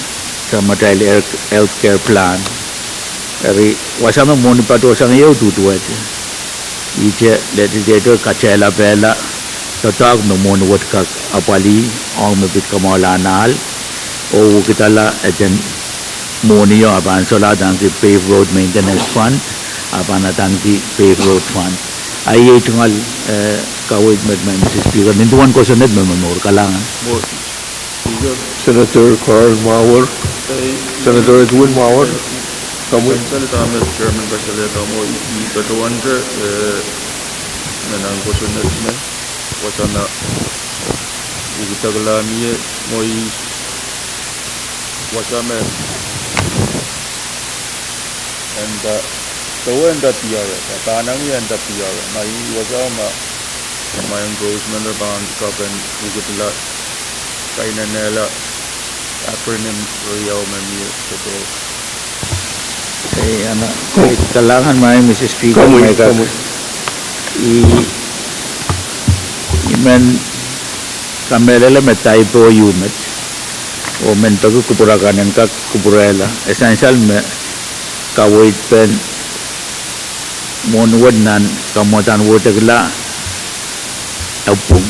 samatail health, health care plan. Eri wasa me mwohni patohsang ieu duduwehte, ihte legislature katehlapehla doadoahk me mwohni wet kak apwalih ong me pid kamwahulahn ahl, oh wukidala eden mwohnio a pahn solahr adaneki paved road maintenance fund, a pahn adaneki payroll fund. A iei tungoal, eh, kaweid met, Madam Speaker, nin duwen kosonned me momour. Kalahngan. Mwo, Speaker. Senator Carl Mauer. Ei. Senator Edwin Mauer. Ei. Komwi. Kaselehda, Madam Chairman, kaselehda mwo, I patohwante, eh, me nan kosonned me wasa me I kidekla mie mwo, I wasa me e nda, dewe e nda P R F, a pahn nangi e nda P R F. Ma I wasa ma, ma engrossment pahn kapehn wikidla, kainenehla acronym riau me mie sohte. Ei, ana, kalahngan, Madam Speaker, komwi, me kak, komwi. I, I men kamehlele me typo ehu met, oh men peki kupwur akan en kak kupwurehla. E sansal me kaweid pen mwohn wet nan kamwadang wet ekila, e pwung,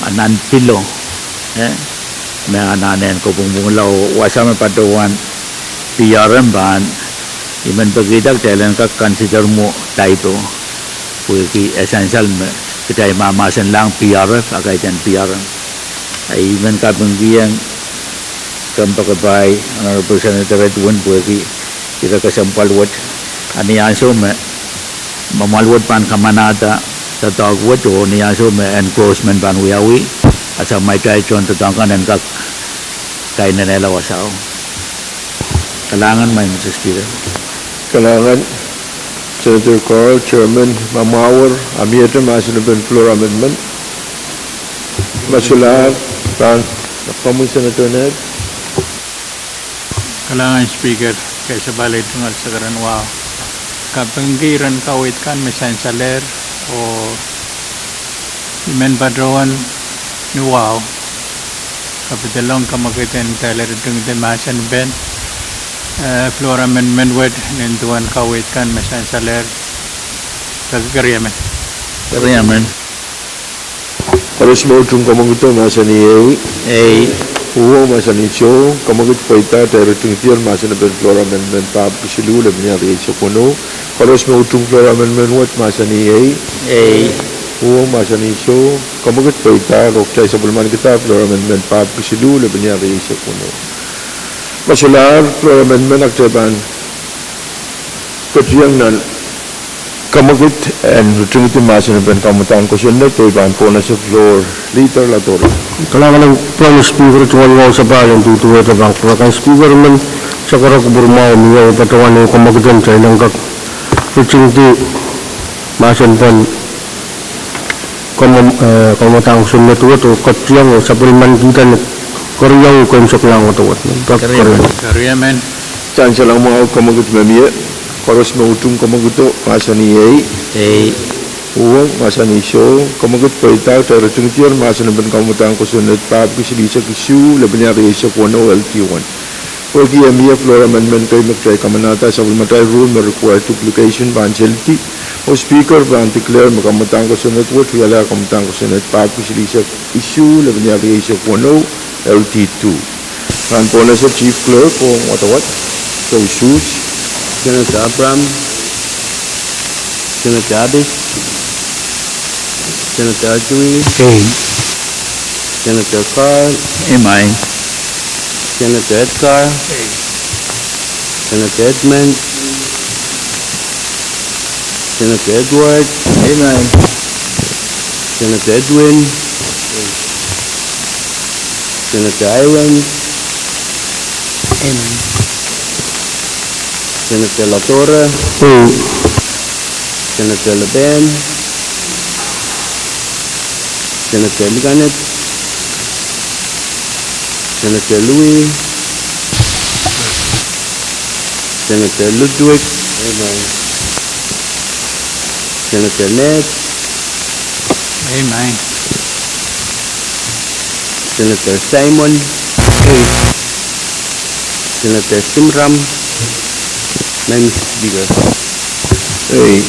a nan pilo, eh, me anahne kopwungpwungla, oh wasa me patohwan P R F pahn, I men pekihda kitail en kak consider mwo typo, pwehki e sansal me kitail mahmahsenlahng P R F, a kaidehn P R F. A I men kapingkihong kompoakepahi, Honorable Senator Edwin, pwehki ire kesempwal wet. A ni ansou me mwamwal wet pahn kamanahda doadoahk wet, oh ni ansou me engrossment pahn wiawi, a samwalahte tohndoadoahk kan en kak kainenehla wasao. Kalahngan, Madam Speaker. Kalahngan, Senator Carl, Chairman, ma mwahuer, a miehte mahsen en floor amendment? Ma solahr, pahn, komwi Senator Ned. Kalahngan Speaker, kei sapahl tungoal sakaradahn wahu. Kapingki iren kaweid kan me sansalehr, oh I men patohwan ni wahu kapidelong kamwekid en kitail ritingdi mahsen pen, eh, floor amendment wet nin duwen kaweid kan me sansalehr. Peki keriemen. Keriemen. Koaros me utung kamwekid mahsanih ei. Ei. Uhwong mahsanih soh, kamwekid pweida, kitail ritingdier mahsen pen floor amendment pahpwiki siluh, lepin iang rieisek weneu. Koaros me utung floor amendment wet mahsanih ei. Ei. Uhwong mahsanih soh, kamwekid pweida, oh kitail sapwellimanikihda floor amendment pahpwiki siluh, lepin iang rieisek weneu. Ma solahr floor amendment, a kitail pahn ketin iang nan kamwekid en ritingdi mahsen pen kamwadang kosonned, oh I pahn pwonese floor leader Ladora. Kalahngan, Madam Speaker, tungoal wahu sapahl en duduwehte pahn kupwur akan. Speaker, I men sakara kupwur mwahu mie oh patohwan ehu kamwekid en kitail en kak ritingdi mahsen pen kamwadang kosonned wet oh ketin iang oh sapwellimanikihda ni keriau keimwseklahn wet. Keriemen. Keriemen. Sansal mwahu kamwekid me mie, koaros me utung kamwekido mahsanih ei. Ei. Uhwong mahsanih soh, kamwekid pweida, kitail ritingdier mahsen pen kamwadang kosonned pahpwiki silihsek isuh, lepin iang rieisek weneu, L T one. Pwehki e mie floor amendment kei me kitail kamanahda, sapwellimatail rule me require duplication pahn selidi, oh Speaker pahn declare me kamwadang kosonned wet wialahr kamwadang kosonned pahpwiki silihsek isuh, lepin iang rieisek weneu, L T two. Nan pwonese Chief Clerk ong wadawad, sousus. Senator Abraham, Senator Abis, Senator Dewey. Ei. Senator Carl. Ei, Madam. Senator Edgar. Ei. Senator Edmund. Senator Edward. Ei, Madam. Senator Edwin. Senator Irons. Ei, Madam. Senator Ladora. Ei. Senator Laban. Senator Likanit. Senator Louis. Senator Ludwig. Ei, Madam. Senator Ned. Ei, Madam. Senator Simon. Ei. Senator Simram. Madam Speaker. Ei.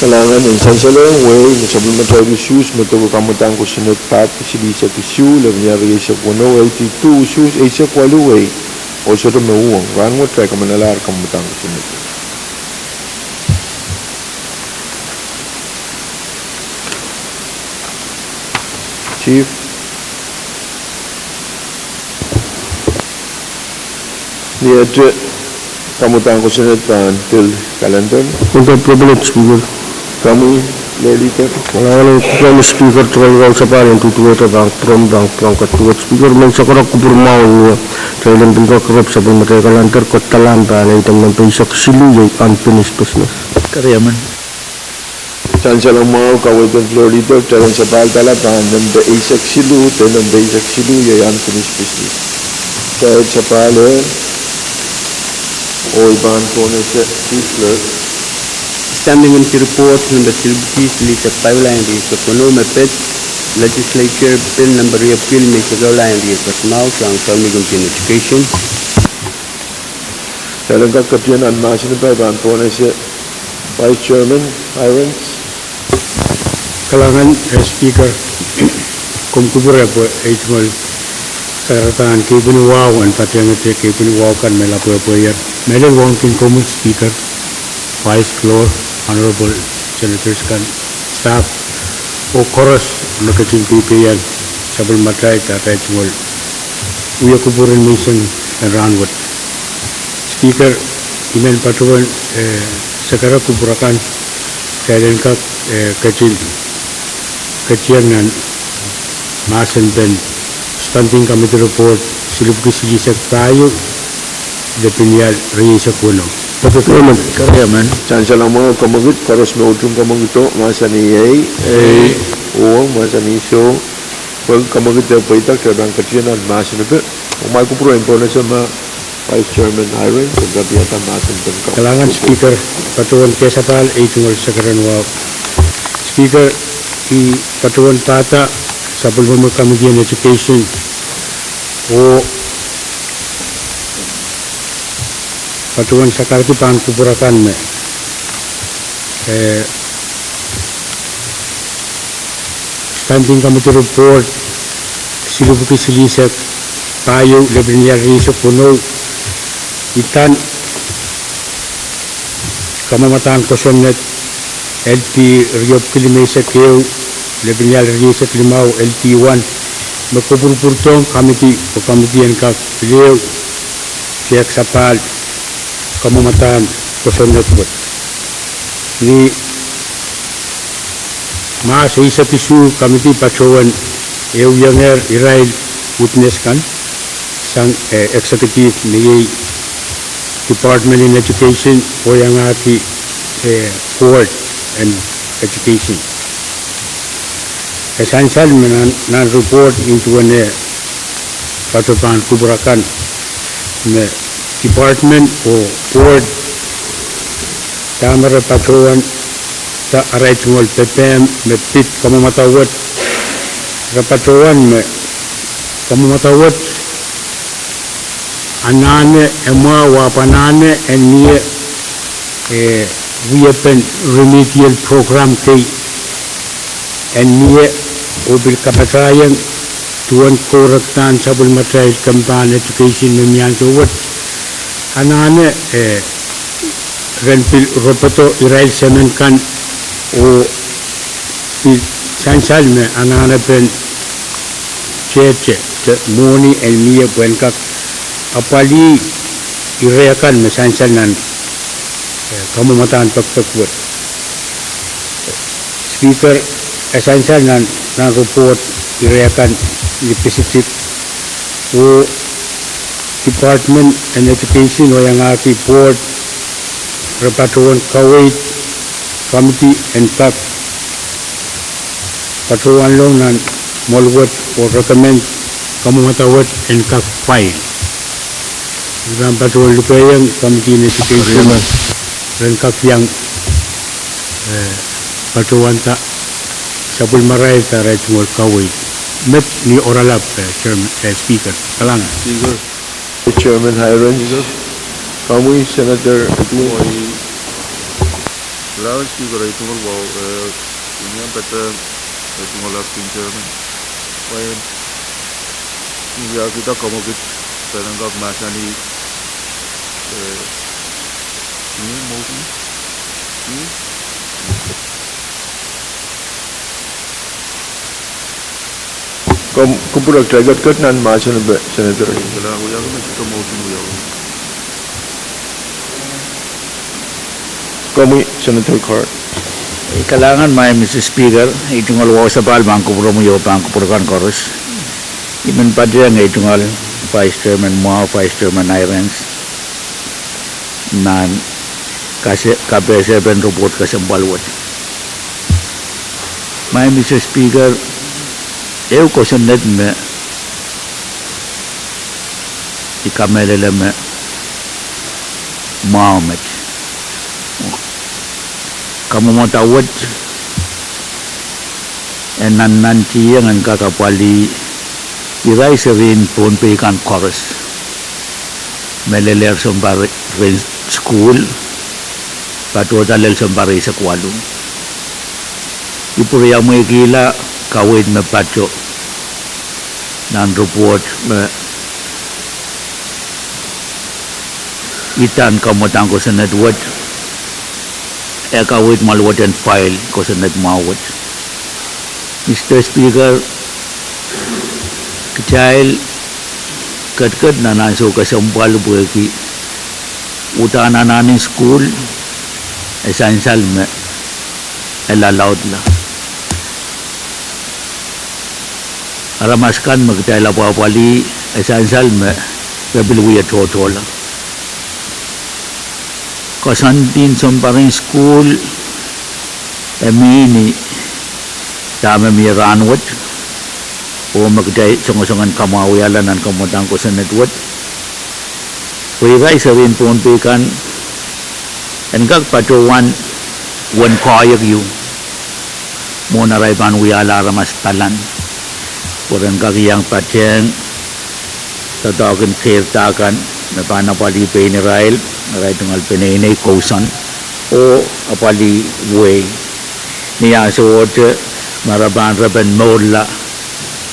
Kalahngan en sansalohng wehi me sapwellimatail usuhs me doke kamwadang kosonned pahd silihsek isuh, lepin ial rieisek weneu, eighty-two usuhs eisek waluh wehi, oh sohte me uhwong. Rahnwet kitail kamanalahr kamwadang kosonned. Chief. Ni ete kamwadang kosonned pahn pil kalender. With the privilege, Speaker. Komwi, Lorita. Kalahngan en Speaker, tokolkol sapahl en duduwehte pahn pwurehng, pahn pwurehng kaduwehte Speaker, men sakara kupwur mwahu ni atail en pil kakerep sapwellimatail kalender, kitail en pahn item nempe eisek siluh, iei unfinished business. Keriamen. Sansal mwahu, kaweid en Lorita, kitail en sapahl pahn pahn nempe eisek siluh, de nempe eisek siluh, iei unfinished business. Kitail sapahl, oh I pahn pohnese, Chief Clerk. Standing Committee Report nempe silipwiki silihsek pahieu, lap en rieisek weneu me pid Legislature Bill nempe riepwiki limeisek ehu, lap en rieisek mwahu, sang Committee on Education. Kitail en kak ketin nan mahsen, I pahn pohnese Vice Chairman Hirons. Kalahngan, eh, Speaker, komw kupwure pwe ei tungoal sakaradahn keipweni wahu en patehngete keipweni wahu kan me lapwepwehier. Mehlel wauneki komwi Speaker, Vice, Floor, Honorable Senators kan, staff, oh koaros me ketin peipehiong sapwellimatail atail tungoal wie kupwur en menseng en rahnwet. Speaker, I men patohwan, eh, sakara kupwur akan, kitail en kak, eh, ketin, ketieng nan mahsen pen Standing Committee Report, silipwiki silihsek pahieu, lepin ial rieisek weneu. Keriamen. Sansal mwahu, kamwekid koaros me utung kamwekido, mahsanih ei. Ei. Uhwong, mahsanih soh. Pwe kamwekid pweida, kitail pahn ketin nan mahsen ipe. Amwail kupwur en pohnese ma Vice Chairman Hirons en kapiada mahsen pen kak. Kalahngan Speaker, patohwan kehlail ei tungoal sakaradahn wahu. Speaker, I patohwan pahda sapwellimomwi Committee on Education, oh patohwan sakarki pahn kupwur akan me, eh, Standing Committee Report, silipwiki silihsek pahieu, lepin ial rieisek weneu, itan kamwamadahn kosonned, L P riepwiki limeisek ehu, lepin ial rieisek limau, L P one, me kupwurpwurdohng committee, pwe committee en kak pil ehu tehk sapahl kamwamadahn kosonned wet. Ni Mahs eisek isuh committee patohwan ehuiengehr irail witness kan sang, eh, executive me iei Department in Education oh iangahki, eh, Board en Education. E sansal me nan, nan report nin duwen eh patohwan kupwur akan me department oh board dahme re patohwan da arail tungoal pepehm me pid kamwomwada wet, re patohwan me kamwomwada wet anahne, e mwahu ahpw anahne en mie, eh, wiepen remedial program kei en mie oh pil kapatahieng duwen korekdahn sapwellimatail kempen education me mie ansou wet. Anahne, eh, ren pil ropodo irail semen kan oh pil sansal me anahnepen tehte de mwohni en mie pwehn kak apwalih ire akan me sansal nan, eh, kamwomwadahn pekpek wet. Speaker, e sansal nan, nan report ire akan ni pisitik oh Department en Education oh iangahki board re patohwan kaweid committee en kak patohwanlong nan mwohl wet oh recommend kamwomwada wet en kak file. I pahn patohwan lukehiong committee en education ren kak iang, eh, patohwanda sapwellimarail da arail tungoal kaweid. Met ni oaralap, eh, Chairman, eh, Speaker. Kalahngan. Speaker. Chairman Hirons. Komwi Senator Edwin. Kalahngan Speaker, ei tungoal wahu, eh, iang patohwan, eh, tungoal acting chairman. Pwe, ni wiahkihda kamwekid, pwe en kak mahsanih, eh, ni motion? Ni? Kom, kupwurek, kitail ketiket nan mahsen en Senator. Komwi Senator Carr. Kalahngan, Madam Mister Speaker, ei tungoal wahu sapahl pahn kupwuromwi oh pahn kupwuramwail koaros. I men patehng ei tungoal Vice Chairman mwahu, Vice Chairman Irons, nan kase-, kapehsepen report kesempwal wet. Madam Mister Speaker, ehu kosonned me I kamehlele me mwahu met. Kamwomwada wet e nannantihong en kak apwalih irail serien Pohnpei kan koaros me lelehr sounpar rehn sukuhl, patohda lel sounpar eisek waluh. I pwuriamweikihla kaweid me pato nan report me I uhdahn kamwadang kosonned wet, e kaweid mwahl wet en file kosonned mwahu wet. Mister Speaker, kitail ketiket nan ansou kesempwal pwehki uhdahn anahn en sukuhl e sansal me e lalaudla. Aramas kan me kitail apwapwalih e sansal me re pil wie tohtohla. Koasoandi en sounpar en sukuhl e mihmi dahme mie rahnwet, oh me kitail songosong en kamwahuiala nan kamwadang kosonned wet, pwe irail serien Pohnpei kan en kak patohwan wen koahiek ieu mwohn arail pahn wiahla aramas palan, pwe ren kak iang patehng doadoahk en keirda kan me pahn apwalih pein irail, irail tungoal peneinei kousoan, oh apwalih wehi. Ni ansouohte ma re pahn repen mourla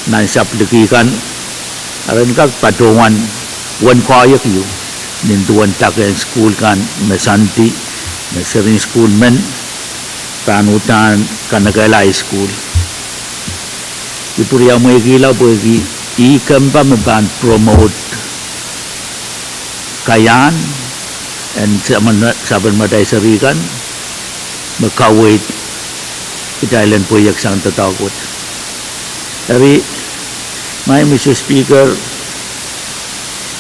nan sapwliki kan, a ren kak patohwan wen koahiek ieu nin duwen dake en sukuhl kan me soandi, me serien sukuhl men pahn uhdahn kanekehla high school. I pwuriamweikihla pwehki ih kempa me pahn promote kaiahn en sapwen-, sapwellimatail seri kan me kaweid kitail en pweieksang doadoahk wet. Eri, Madam Mister Speaker,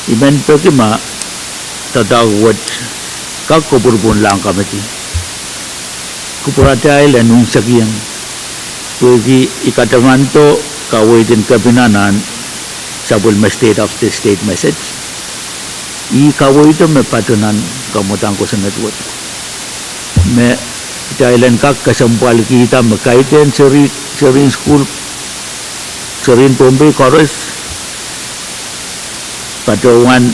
I men peki ma doadoahk wet kak kopwurupwurlahng komiti. Kupwuratail en unsekiong, pwehki I katamando kaweid en kepina nan sapwellime State of the State message. Ih kaweido me pato nan kamwadang kosonned wet me kitail en kak kesempwalkihda me kaidehn seri, serien sukuhl, serien Pohnpei koaros patohwan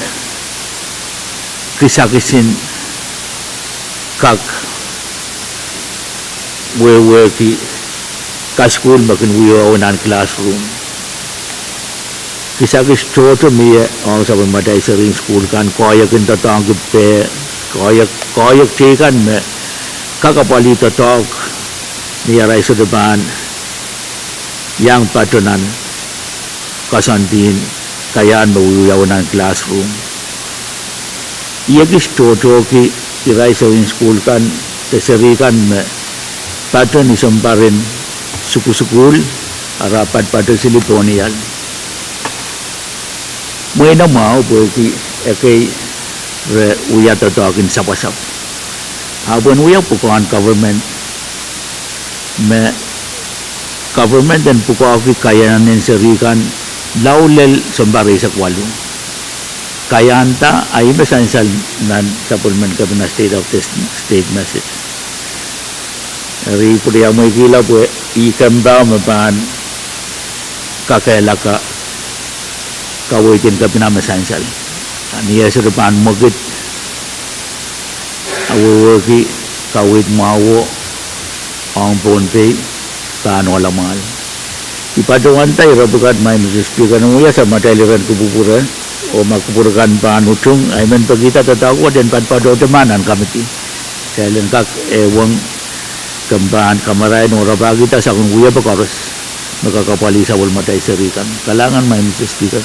kisakis en kak wehwehki kasukuhl me kin wiawi nan classroom. Kisakis tohto mie ong sapwellimatail serien sukuhl kan, koahiek en doadoahngki peh, koahiek, koahiek teikan me kak apwalih doadoahk ni arail sohte pahn iang pato nan koasoandi en kaiahn me wiawi nan classroom. I ekis tohtohki irail serien sukuhl kan de seri kan me pato ni sounpar en sukusukuhl, ara patopato sili pohnial. Mwein e mwahu pwehki ekei re wia doadoahk en sapwasapw. Ahpw en wia pwukoa en government me government en pwukoahki kaiahn en seri kan lao lel sounpar eisek waluh. Kaiahnda a ih me sansal nan sapwellimen kepina State of the State message. Eri I pwuriamweikihla pwe ih kempa me pahn kakehlaka kaweid en kepina me sansal. A ni e sohte pahn mwekid, a wehwehki kaweid mwahuo ong Pohnpei pahn oalamwahl. I patohwanda ire pwukat, Madam Speaker, ni wia sang me atail iren kupwupwure, oh ma kupwur kan pahn utung, I men pekihda doadoahk wet en patohdo dahme nan committee. Kitail en kak ehuong, komw pahn kamarain oh rapahkihda sang wiepe koaros me kak apwalih sapwellimatail seri kan. Kalahngan, Madam Speaker.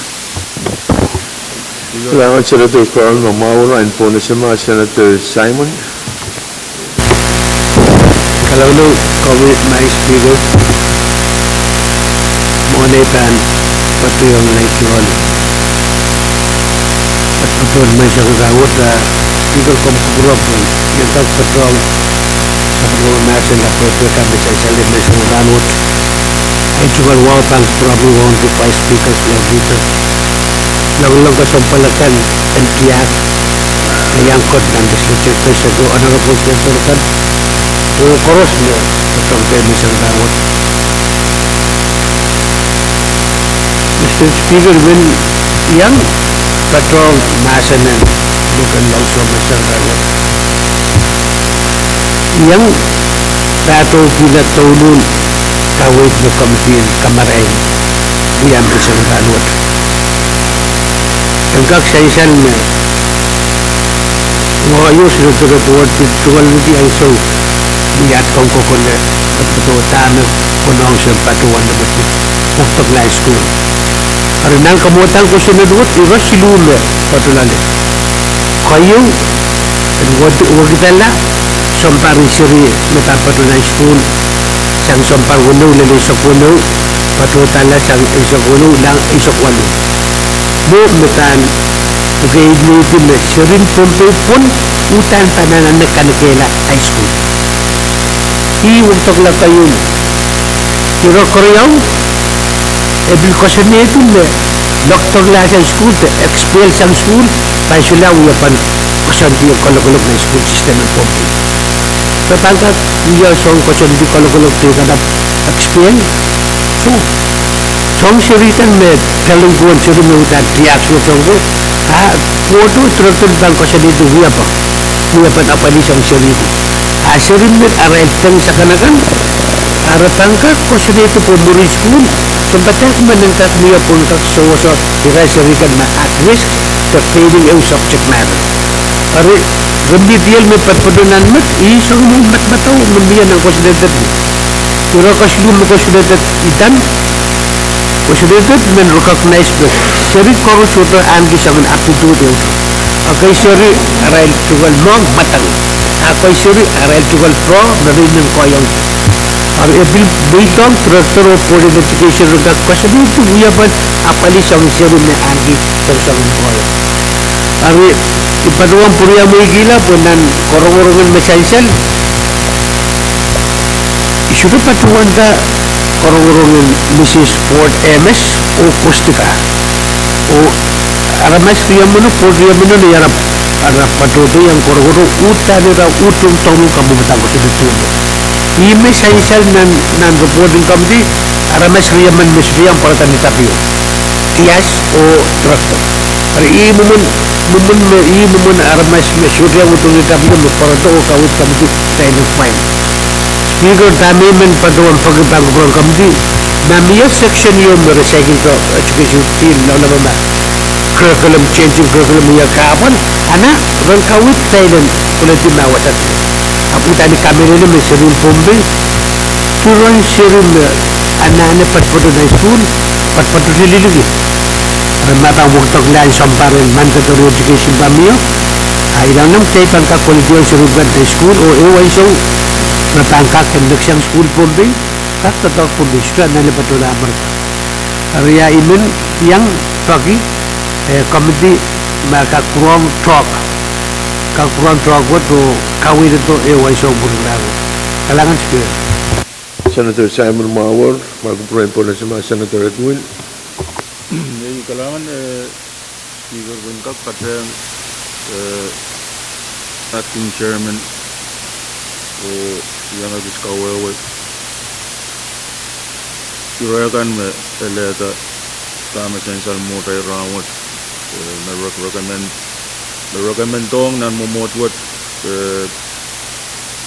Kalahngan Senator Carl, ma mwahu en pohnese ma Senator Simon. Kalahngan, Madam Speaker. Mwohn ei pahn patohwan naitual patohwan menseng rahnwet, ah, Speaker, komw kupwurehng pwehn iang kak patohwan, sapwellime mahsen, ah, patohwan menseng rahnwet. Ahi tungoal wahu pahn kupwurehng ong Vice Speaker, Floor Leader, longolong kesempwal akan en tiahk, ah, iang kak nan legislature, Honorable Senator kan, oh koaros me patohwan menseng rahnwet. Madam Speaker, I men iang patohwan mahsen en luhk en longsome sarawi. Iang patohkihla douluhl kaweid me committee en kamarain wia menseng rahnwet. En kak sansal me ngehi oh Senator Edward pil tungoal widi ansou me I ahd kak kokohla, patohdo dahme konehng sang patohwan me patohdo nan sukuhl. Eri nan kamwadang kosonned wet, ire siluh me patohwan loale. Keieu, en wekidala sounpar en seri me pahn patohdo nan sukuhl, sang sounpar weneu lel eisek weneu, patohdala sang eisek weneu lel eisek waluh. Mwo me pahn, okay, I men ese me seri en Pohnpei pwon uhdahn pahn anahne kanekehla high school. Ih wekidekla keieu. Ire keriau, e pil koasoanehdi me lokdekla sang sukuhl de expel sang sukuhl, pwe e solahr wia pahn koasoandi kalokolok nan sukuhl system en Pohnpei. Re pahn kak wia soang koasoandi kalokolok de I kan ahpw expel? Soh. Soang seri kan me pahn lingkuwen seri me uhdahn tiahk sohte ko, a pwohdo director pahn koasoanehdi wia pahn, wia pahn apwalih sang seri ko. A seri me arail teng sakanakan, a re pahn kak koasoanehdi pwe mwuri sukuhl, sounpadahk me nen kak mie pwon kak sewese irail seri kan me at risk de failing ehu subject matter. Eri remedial me patohdo nan met, ih soangen madamadau me mie nan koasoanehdi. Ire kesiluh me koasoanehdi idan, koasoanehdi men recognize me seri koaros sohte ahneki soangen aptitude ehute. Ekei seri arail tungoal mwahu mwadang. Ekei seri arail tungoal poh me re inenen kohieng. Eri e pil mweidohng director oh Board of Education re kak koasoanehdi wia pahn apwalih soangen seri me ahneki soangen kohieng. Eri I patohwan pwuriamweikihla pwe nan korongorong en me sansal, I sohte patohwanda korongorong en Mrs Ford Ames oh Kostika, oh aramas riemeno, Ford riemeno, ni ara, ara patohdo iang korongoro uhdahn ira utung douluhl kamwomwdahn koasoanehdi. Ih me sansal nan, nan report en committee, aramas riemen me sohte iang pwarada ni tapio. Tiahk oh director. Eri ih mwomwen, mwomwen me, ih mwomwen aramas me sohte iang utung ni tapio me pwarada oh kaweid committee kitail en file. Speaker, dahme I men patohwan peki pahn kupwuren committee, ma mie section ieu me re saikinte education field, lamalam ma curriculum, changing curriculum, ia kahpwal, a nan ren kaweid kitail en koledi ma wasa. Ahpw uhdahn I kamehlele me seri en Pohnpei, duren seri me anahne patopato nan sukuhl, patopato liliki. Eri ma pahn wekidekla sounpar en mandatory education pahn mie, a I lamalam kitail pahn kak koledi ong seri kan nan sukuhl, oh ehu ansou me pahn kak en neksang sukuhl Pohnpei, kak doadoahk Pohnpei, sohte anahne patohla Amerika. Eri ia I men iang peki, eh, committee ma kak pwurehng talk, kak pwurehng talk wet oh kaweid wet oh ehu ansou pwurehng. Kalahngan Speaker. Senator Simon Mawor, ma kupwuren pohnese ma Senator Edwin. Ei, kalahngan, eh, Speaker, pwehn kak patehng, eh, acting chairman, oh iang ekis kawehwe ire kan me elehda dahme sansal mwohtail rahnwet, eh, me re recommend, me recommend ong nan mwomwohd wet, eh,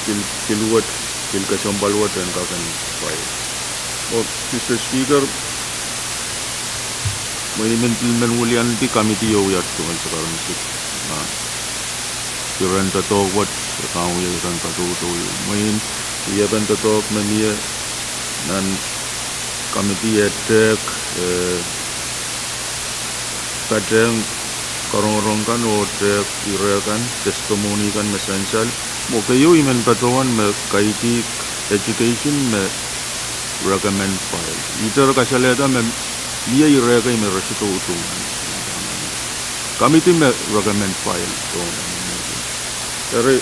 pil, pil wet, pil kesempwal wet en kak en file. Oh, Mister Speaker, mwein I men pil men wiliandi committee o wiahda tungoal sakaramsik. Ma iren doadoahk wet, e pahn wia iren patohdo. Mwein, wiepen doadoahk me mie nan committee e tehk, eh, patehng karongorong kan oh tehk ire kan, testimony kan me sansal. Mwo keieu I men patohwan me kaidehk education me recommend file. Ihte re kasalehda me mie ire kei me re sohte utung. Committee me recommend file. Eri,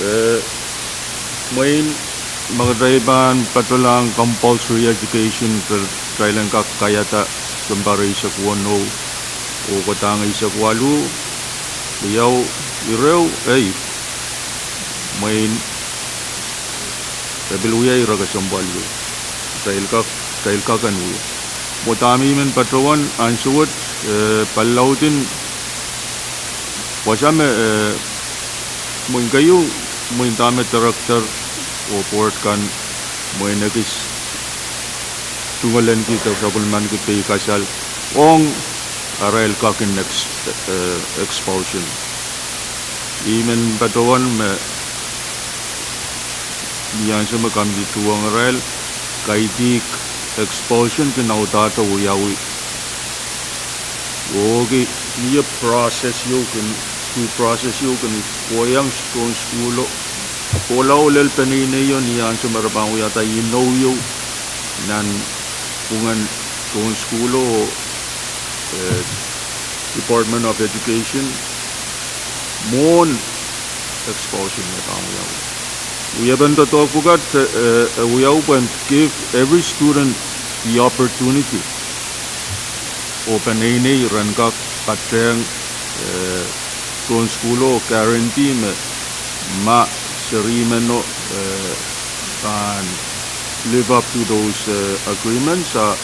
eh, mwein ma kitail pahn patohlahng compulsory education, kitail en kak kaiada sounpar eisek weneu oh kohdahnge eisek waluh, riau, ireo, ei, mwein e pil wia ire kesempwal wet. Kitail kak, kitail kak en wia. Mwo dahme I men patohwan ansou wet, eh, pali laud en wasa me, eh, mwein keieu, mwein dahme director oh board kan, mwein ekis tungoalenki de sapwellimaniki peikasal ong arail kak en ex-, eh, expulsion. I men patohwan me ni ansou me committee tuhwong irail, kaidehk expulsion kin audahdahte wiawi. Okei, mie process ieu kin, due process ieu kin kohieng tohn sukuhlo. Kohla oh lel peneineio ni ansou me re pahn wiahda inou ieu nan pwungen tohn sukuhlo, eh, Department of Education, mwohn expulsion me pahn wiawi. Wiepen doadoahk pwukat, eh, eh, wiawi pwehn give every student the opportunity oh peneinei ren kak patehng, eh, tohn sukuhlo oh guarantee me ma seri meno, eh, pahn live up to those, eh, agreements, a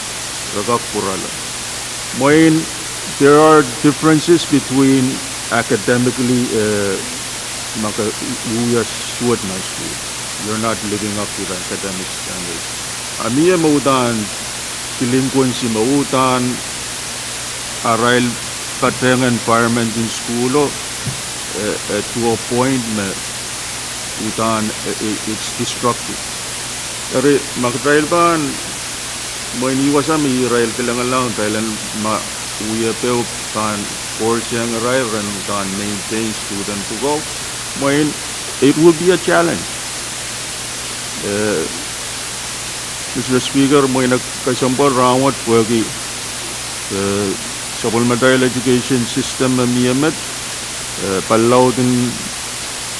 re kak pwurala. Mwein, there are differences between academically, eh, ma ke wia suwed nan sukuhl. You're not living up to the academic standards. A mie me uhdahn delinquency, me uhdahn arail patehng environment en sukuhlo, eh, eh, to a point me uhdahn, eh, eh, it's destructive. Eri ma kitail pahn, mwein ih wasa me irail kilengalahng, kitail en ma wiepe pahn forceng irail ren uhdahn maintain student pwukoa, mwein it will be a challenge. Eh, Mister Speaker, mwein e kesempwal rahnwet pwehki, eh, sapwellimatail education system me mie met, eh, pali laud en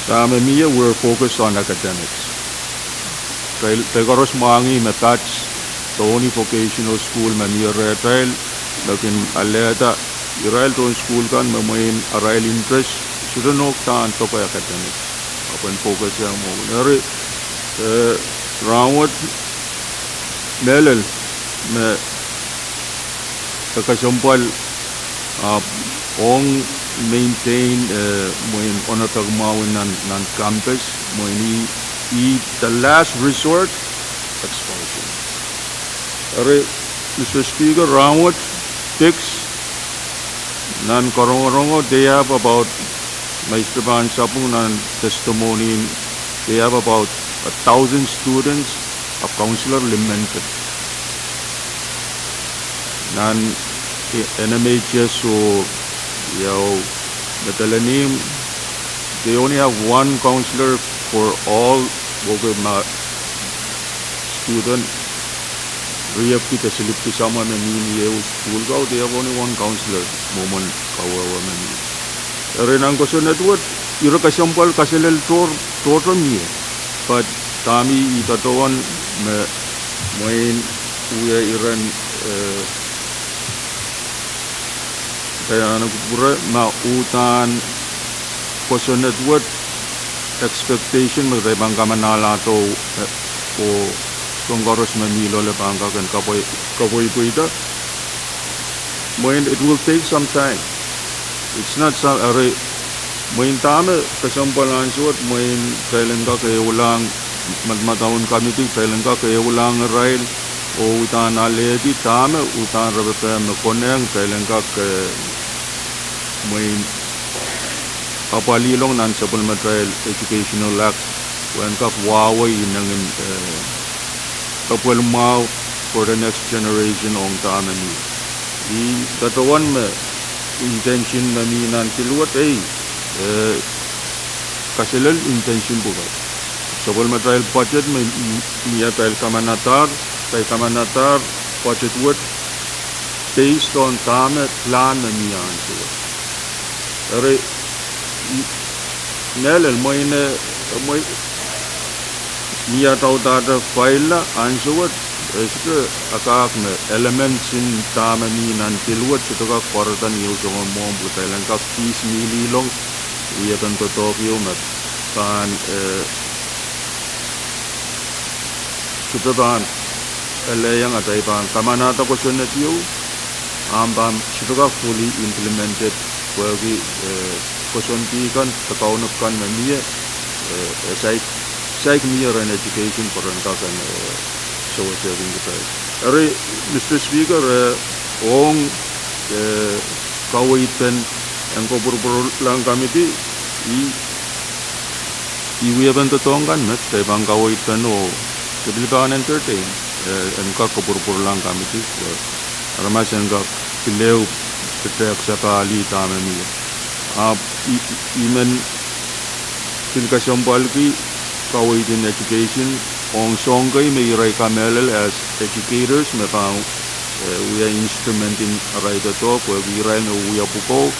dahme mie, we're focused on academics. Kitail, kitail koaros mwahngih me PATS, tohn vocational school me mie rehtail, me kin alehda irail tohn sukuhl kan me mwein arail interest sohte nohk dahn doke academics. Ahpw en focus iang mwo. Eri, eh, rahnwet mehlel me e kesempwal, ah, ong maintain, eh, mwein onopek mwahu nan, nan campus, mwein ih, ih the last resort, expulsion. Eri, Mister Speaker, rahnwet, PICS, nan karongorongo, they have about, ma I sohte pahn sapwung nan testimony, they have about a thousand students, a counselor limited. Nan, eh, NMHS oh, iao, Madolenihmw, they only have one counselor for all, okay, ma student riehpwki de silipwki samwa me mihmi ehu sukuhl ko, they have only one counselor, mwomwen kawehwe me mihmi. Eri nan kosonned wet, ire kesempwal kaselel tohr, tohto mie. But dahme I patohwan me mwein wia iren, eh, kitail anahne kupwure ma uhdahn kosonned wet expectation me kitail pahn kamanahlahdo, eh, oh soahng koaros me mi loale pahn kak en kapwe, kapweipweida. Mwein it will take some time. It's not some, eri, Mwein dahme kesempwal ansou wet, mwein kitail en kak ehulang, madamadau en committee, kitail en kak ehulang irail oh uhdahn alehdi dahme uhdahn repepe me konehng kitail en kak, eh, mwein apwalih ong nan sapwellimatail Educational Act, pwe en kak wahwei inengen, eh, epwel mwahu for the next generation ong dahme mie. Ih patohwan me intention me mi nan bill wet, ei, eh, kaselel intention pwukat. Sapwellimatail budget me, me atail kamanadahr, atail kamanadahr budget wet based on dahme plan me mi ansou wet. Eri, i, mehlel mwein, eh, mwein ni ataudahte file la ansou wet, eh, sohte akak me elements en dahme mi nan bill wet sohte kak pwarada ni ehu soangen mwohmw pwe kitail en kak piecemeal ong, wiepen doadoahk ieu me pahn, eh, sohte pahn elehieng atail pahn kamanada kosonned ieu, ahpw pahn sohte kak fully implemented, pwehki, eh, koasoandi kan, de kaunop kan me mie, eh, eh, saik, saik mie rehn education pwe ren kak en, eh, sewesehkin kitail. Eri, Mister Speaker, eh, ong, eh, kaweid pen en kopwurupwurlahng committee, i, i wiepen doadoahk kan me kitail pahn kaweid pen oh, de pil pahn entertain, eh, en kak kopwurupwurlahng committee, eh, aramas en kak pil ehu petehk sapahl dahme mie. Ahpw i, i, i men pil kesempwalki kaweid en education ong soahng kei me irail kamehlele as educators me pahn, eh, wia instrument en arail doadoahk, pwehki irail me wia pwukoa,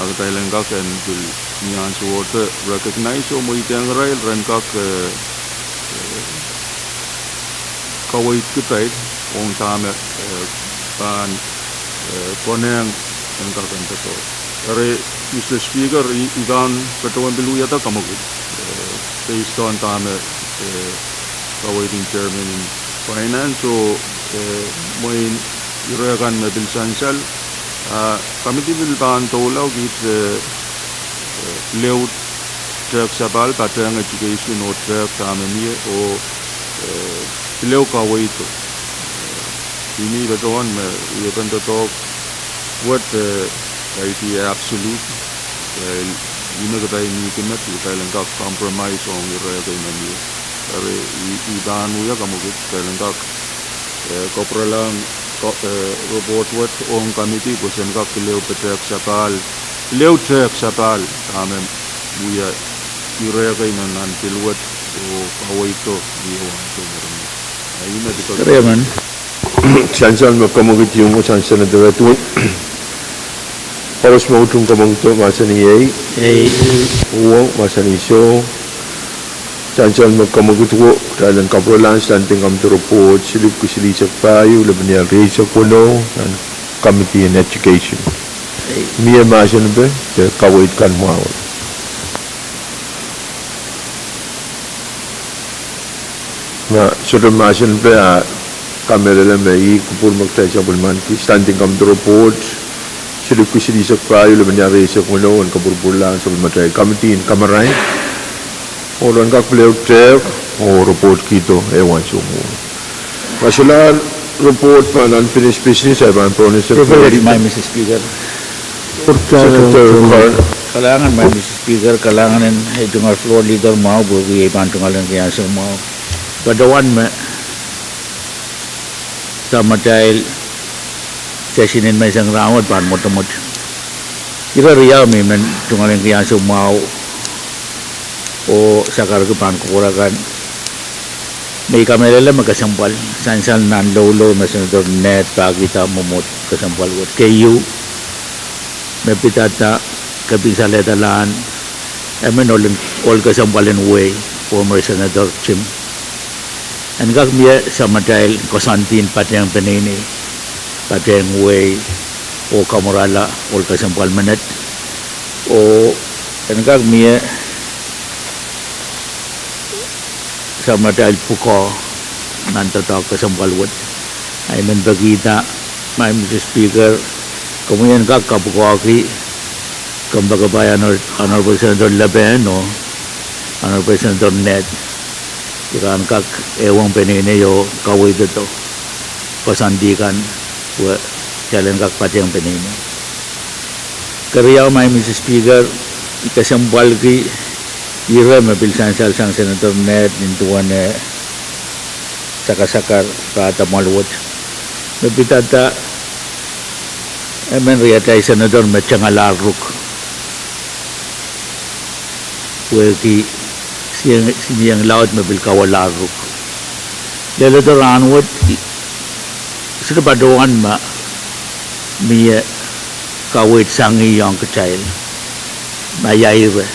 a kitail en kak en pil ni ansowohte recognize oh mweidehng irail ren kak, eh, eh, kaweid kitail ong dahme, eh, pahn, eh, konehng en kak en doadoahk. Eri, Mister Speaker, i, i pahn patohwan pil wiahda kamwekid, eh, based on dahme, eh, kaweid en chairman en finance oh, eh, mwein ire kan me pil sansal, ah, committee pil pahn doula oh kiht, eh, eh, pil ehu tehk sapahl patehng education oh tehk dahme mie oh, eh, pil ehu kaweid. Eh, ih me patohwan me wiepen doadoahk wet, eh, kaidehn absolute, eh, ih me kitail nihki met, kitail en kak compromise ong ire kei me mie. Eri, i, i pahn wia kamwekid, kitail en kak, eh, kopwuralahng, ko-, eh, report wet ong committee pwe sen kak pil ehu petehk sapahl, pil ehu tehk sapahl dahme wia ire kei me nan bill wet oh kaweid oh wia ansou me ren mie. Ih me patohwan. Sansal me kamwekid iong sang Senator Edwin. Koaros me utung kamwekid mahsanih ei. Ei. Uong mahsanih soh. Sansal me kamwekid ko, kitail en kapwurelahng Standing Committee Report silipwki silihsek pahieu, lepenial rieisek weneu, nan Committee on Education. Mie mahsen pe, de kaweid kan mwahu. Ma sohte mahsen pe, a kamehlele me ih kupwur me kitail sapwellimaniki Standing Committee Report silipwki silihsek pahieu, lepenial rieisek weneu, en kopwurupwurlahng sapwellimatail committee en kamarain, oh ren kak pil ehu tehk oh report kihdo ehu ansou mwo. Ma solahr report pahn unfinished business, I pahn pwonese. Kalahngan, Madam Mister Speaker, kalahngan en ei tungoal floor leader mwahu pwehki ei pahn tungoal ong ni ansou mwahu. Patohwan me samatail session en menseng rahnwet pahn mwotomwot. Ire riau me I men tungoal ong ni ansou mwahu oh sakarki pahn kupwur akan. Me I kamehlele me kesempwal, sansal nan loulou me Senator Ned pahkihda mwomwohd kesempwal wet. Keieu, me pidada kepin salehdalahn emen ohl, ohl kesempwal en wehi, former Senator Jim. En kak mie samatail koasoandi patehng peneinei, patehng wehi, oh kamwurala ohl kesempwal menet. Oh en kak mie samatail pwukoa nan doadoahk kesempwal wet. I men pekihda, Madam Mister Speaker, komwi en kak kapwukoahki Kompoakepah Honor-, Honorable Senator Lepen oh Honorable Senator Ned, I pahn kak ehuong peneinei oh kaweid doadoahk koasoandi kan, pwe kitail en kak patehng peneinei. Keriau, Madam Speaker, I kesempwalki ire me pil sansal sang Senator Ned nin duwen eh sakasakar pahn damwal wet, me pidada emen riatail senator me tengalahr ruk, pwehki senieng laud me pil kawalahr ruk. Leledo rahnwet, sohte patohwan ma mie kaweid sang ih ong kitail, ma ia ire.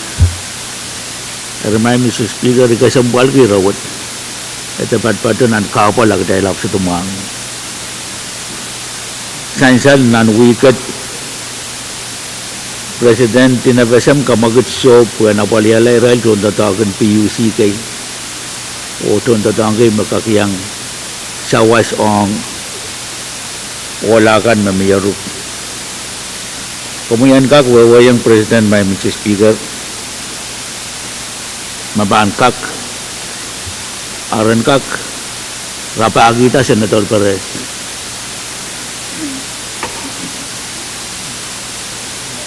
Eri Madam Speaker, I kesempwalki ire wet, e de patopato nan kahpwal a kitail ahpw sohte mwahngih. Sansal nan wihk et, President en FSM kamwekid soh pwehn apwalihala irail tohndoadoahk en PUC kei oh tohndoadoahk kei me kak iang sawas ong ohla kan me mie ruk. Komwi en kak wehwehiong President, Madam Speaker, me pahn kak, a ren kak rapahkihda Senator Perez,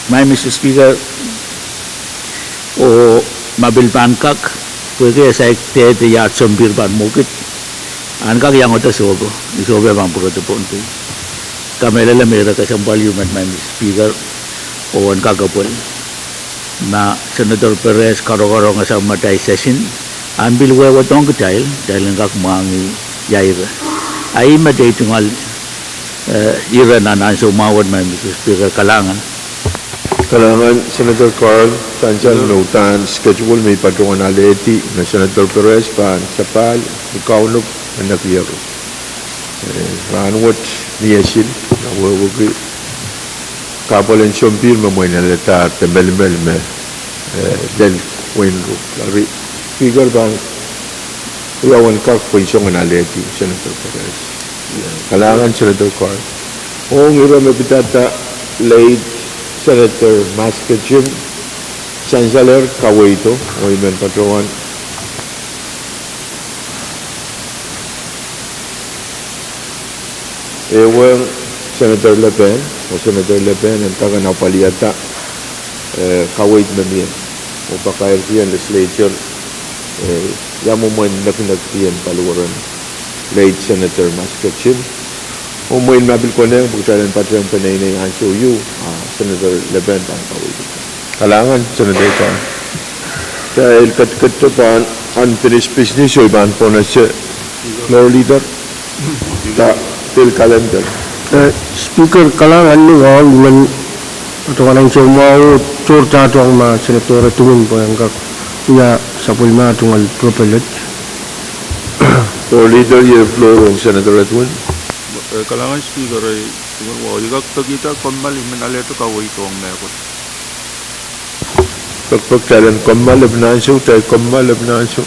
Madam Speaker, oh ma pil pahn kak, pwehki e saik dehde ia sounpihr pahn mwekid, en kak iangohte sohpo, I sohpei pahn pwurodo Pohnpei. Kamehlele me ire kesempwal ieu met, Madam Speaker, oh en kak epwel ma Senator Perez karokaronge sang me atail session, en pil wehwehdohng kitail, kitail en kak mwahngih ia ire. A ih me kitail tungoal, eh, ire nan ansou mwahu wet, Madam Speaker. Kalahngan. Kalahngan Senator Carl, sansal me uhdahn schedule me I patohwan alehdi me Senator Perez pahn sapahl ni Kaunop me nekiero. Eh, rahnwet ni esil, a wehwehki kahpwal en sounpihr me mwein alehdahr de melimel me, eh, lel wein ruk. Eri Speaker pahn wiawi en kak pwe I song en alehdi Senator Perez. Kalahngan Senator Carl. Ong ire me pidada, late Senator Masker Jim, sansalehr kaweido, oh I men patohwan ehuong Senator Lepen, oh Senator Lepen en kak en apwaliada, eh, kaweid me mie, oh pakairkihong legislature, eh, ia mwomwen nekinekdi en paliweren late Senator Masker Jim. Oh mwein ma pil konehng pwe kitail en patehng peneinei ansou ieu, a Senator Lepen pahn kaweid. Kalahngan Senator Carl. Kitail ketiketdo pahn unfinished business, oh I pahn pohnese Floor Leader, Bill Calendar. Eh, Speaker, kalahngan, ni wahu I men patohwan ansou mwahu tohr tahdohng ma Senator Edwin pwe en kak wia sapwellime tungoal propellet. Floor Leader, iei floor ong Senator Edwin. Eh, kalahngan Speaker, eh, I men wahu, I kak pekihda kommoal, I men alehdi kaweido ong mehkot. Pekpek, kitail en kommoal epina ansou, kitail kommoal epina ansou.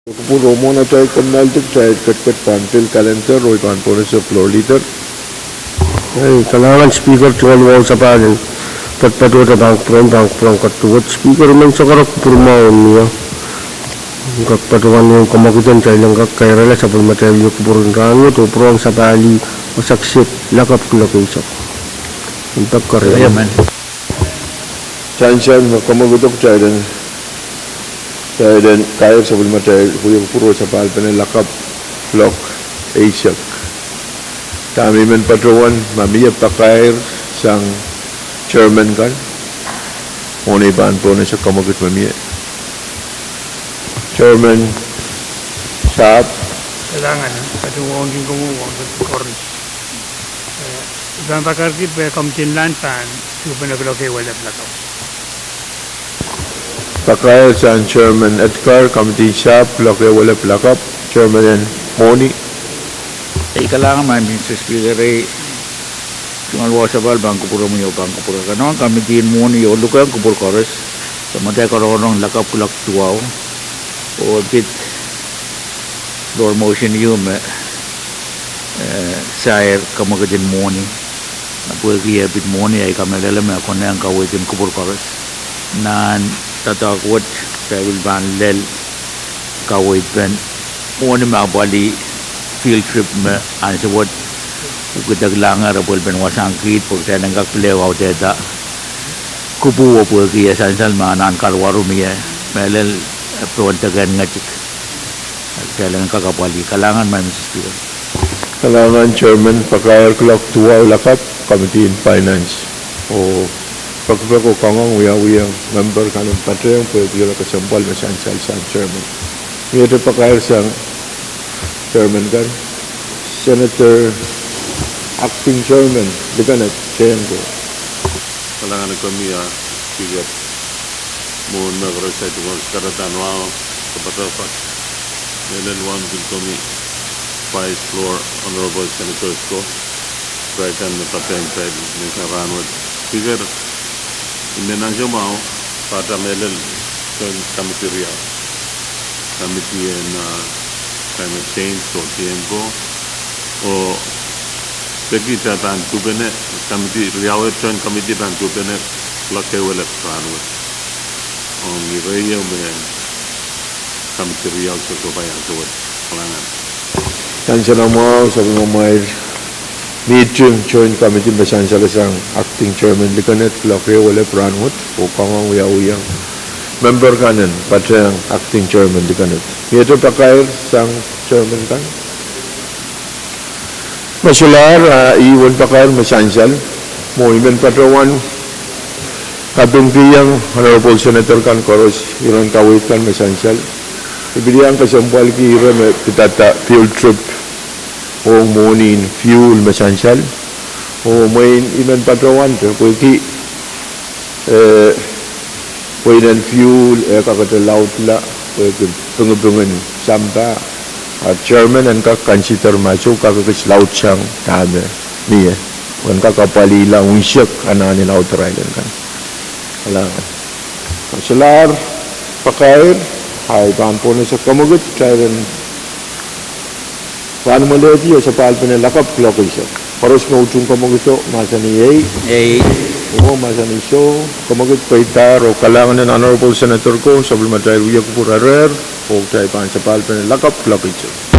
Kupwur oh mwohn atail kommoaldi, kitail ketiket pahn pil kalender oh I pahn pwonehsek floor leader. Ei, kalahngan Speaker, tungoal wahu sapahl en patohwanda pahn kupwuromwi pahn kupwuromwi koaros. Speaker, I men sakarek kupwur mwahu mie. Kak patohwan ehu kamwekid en kitail en kak kairala sapwellimatail wia kupwur en rahnwet oh pwurehng sapahl wasa kiset lakapw kuloak eisek. Pak kar. Sansal me kamwekid, kitail en, kitail en kair sapwellimatail wia kupwur oh sapahlpene lakapw kuloak eisek. Dahme I men patohwan, ma mie pakair sang chairman kan, mwohn ei pahn pwonehsek kamwekid me mie. Chairman Saab. Kalahngan, patohwan kin kamwekid koaros. Eh, I pahn pakairki pwe committee en lahn pahn tuhpene kuloak ehu elep lakapw. Pakair sang Chairman Edgar, committee Saab, kuloak ehu elep lakapw, chairman en mwohni. Ei, kalahngan Madam Speaker, ei, tungoal wahu sapahl pahn kupwuromwi oh pahn kupwure kanohn committee en mwohni oh lukehng kupwur koaros, me kitail korongorong lakapw kuloak duwau, oh pid floor motion ieu me, eh, sair kamwekid en mwohni. Pwehki e pid mwohni, I kamehlele me e konehng kaweid en kupwur koaros. Nan doadoahk wet, kitail pil pahn lel kaweid pen mwohni me apwalih field trip me ansou wet, pwukidek lange re pwelpen wasahn kiht pwe kitail en kak pil ehu audehda kupwuo pwehki e sansal me anahn karwaru mie, mehlel, eh, pohn deke en ngetik. Kitail en kak apwalih. Kalahngan Madam Speaker. Kalahngan Chairman, pakair kuloak duwau lakapw, committee en finance. Oh pekipek oh kangoang wiawiong member kan en patehng pwehki ire kesempwal me sansal sang chairman. Miete pakair sang chairman kan, Senator Acting Chairman Likened Teienko. Kalahngan komwi Speaker. Mwohn mehkoaros, I tungoal kahrehda wahu kapatapat mehlel wauneki komwi Vice Floor Honorable Senators ko, irail kan me patehng kitail menseng rahnwet. Speaker, I men ansou mwahu pahda mehlel joint committee riau, committee en, ah, climate change oh Teienko, oh peki kitail pahn tuhpene, committee riau, joint committee pahn tuhpene kuloak ehu elep rahnwet. Ong ire ieu me committee riau sohte pai ansou wet. Kalahngan. Ansou mwahu sapwellimamwail meeting joint committee me sansal sang Acting Chairman Likened kuloak ehu elep rahnwet, oh kangoang wiawiong member kan en patehng Acting Chairman Likened. Miete pakair sang chairman kan? Me solahr, ah, ih uwen pakair me sansal, mwo I men patohwan kapingkihong Honorable Senator kan koaros iren kaweid kan me sansal. I pil iang kesempwalki ire me pidada field trip ong mwohni en fuel me sansal. Oh mwein I men patohwante pwehki, eh, pweinen fuel e kakete laudla pwehki pingipingen sampah. A chairman en kak consider ma soh kak ekis laudsang dahme mie, pwe en kak apwalihla unsek anahn en authorize kan. Kalahngan. Solahr pakair, I pahn pwonehsek kamwekid, kitail en pahn mwelehdi oh sapahlpene lakapw kuloak eisek. Koaros me utung kamwekido mahsanih ei. Ei. Oh mahsanih soh, kamwekid peidahr oh kalahngan en Honorable Senator ko, sapwellimatail wia kupwur erehr, oh kitail pahn sapahlpene lakapw kuloak eisek.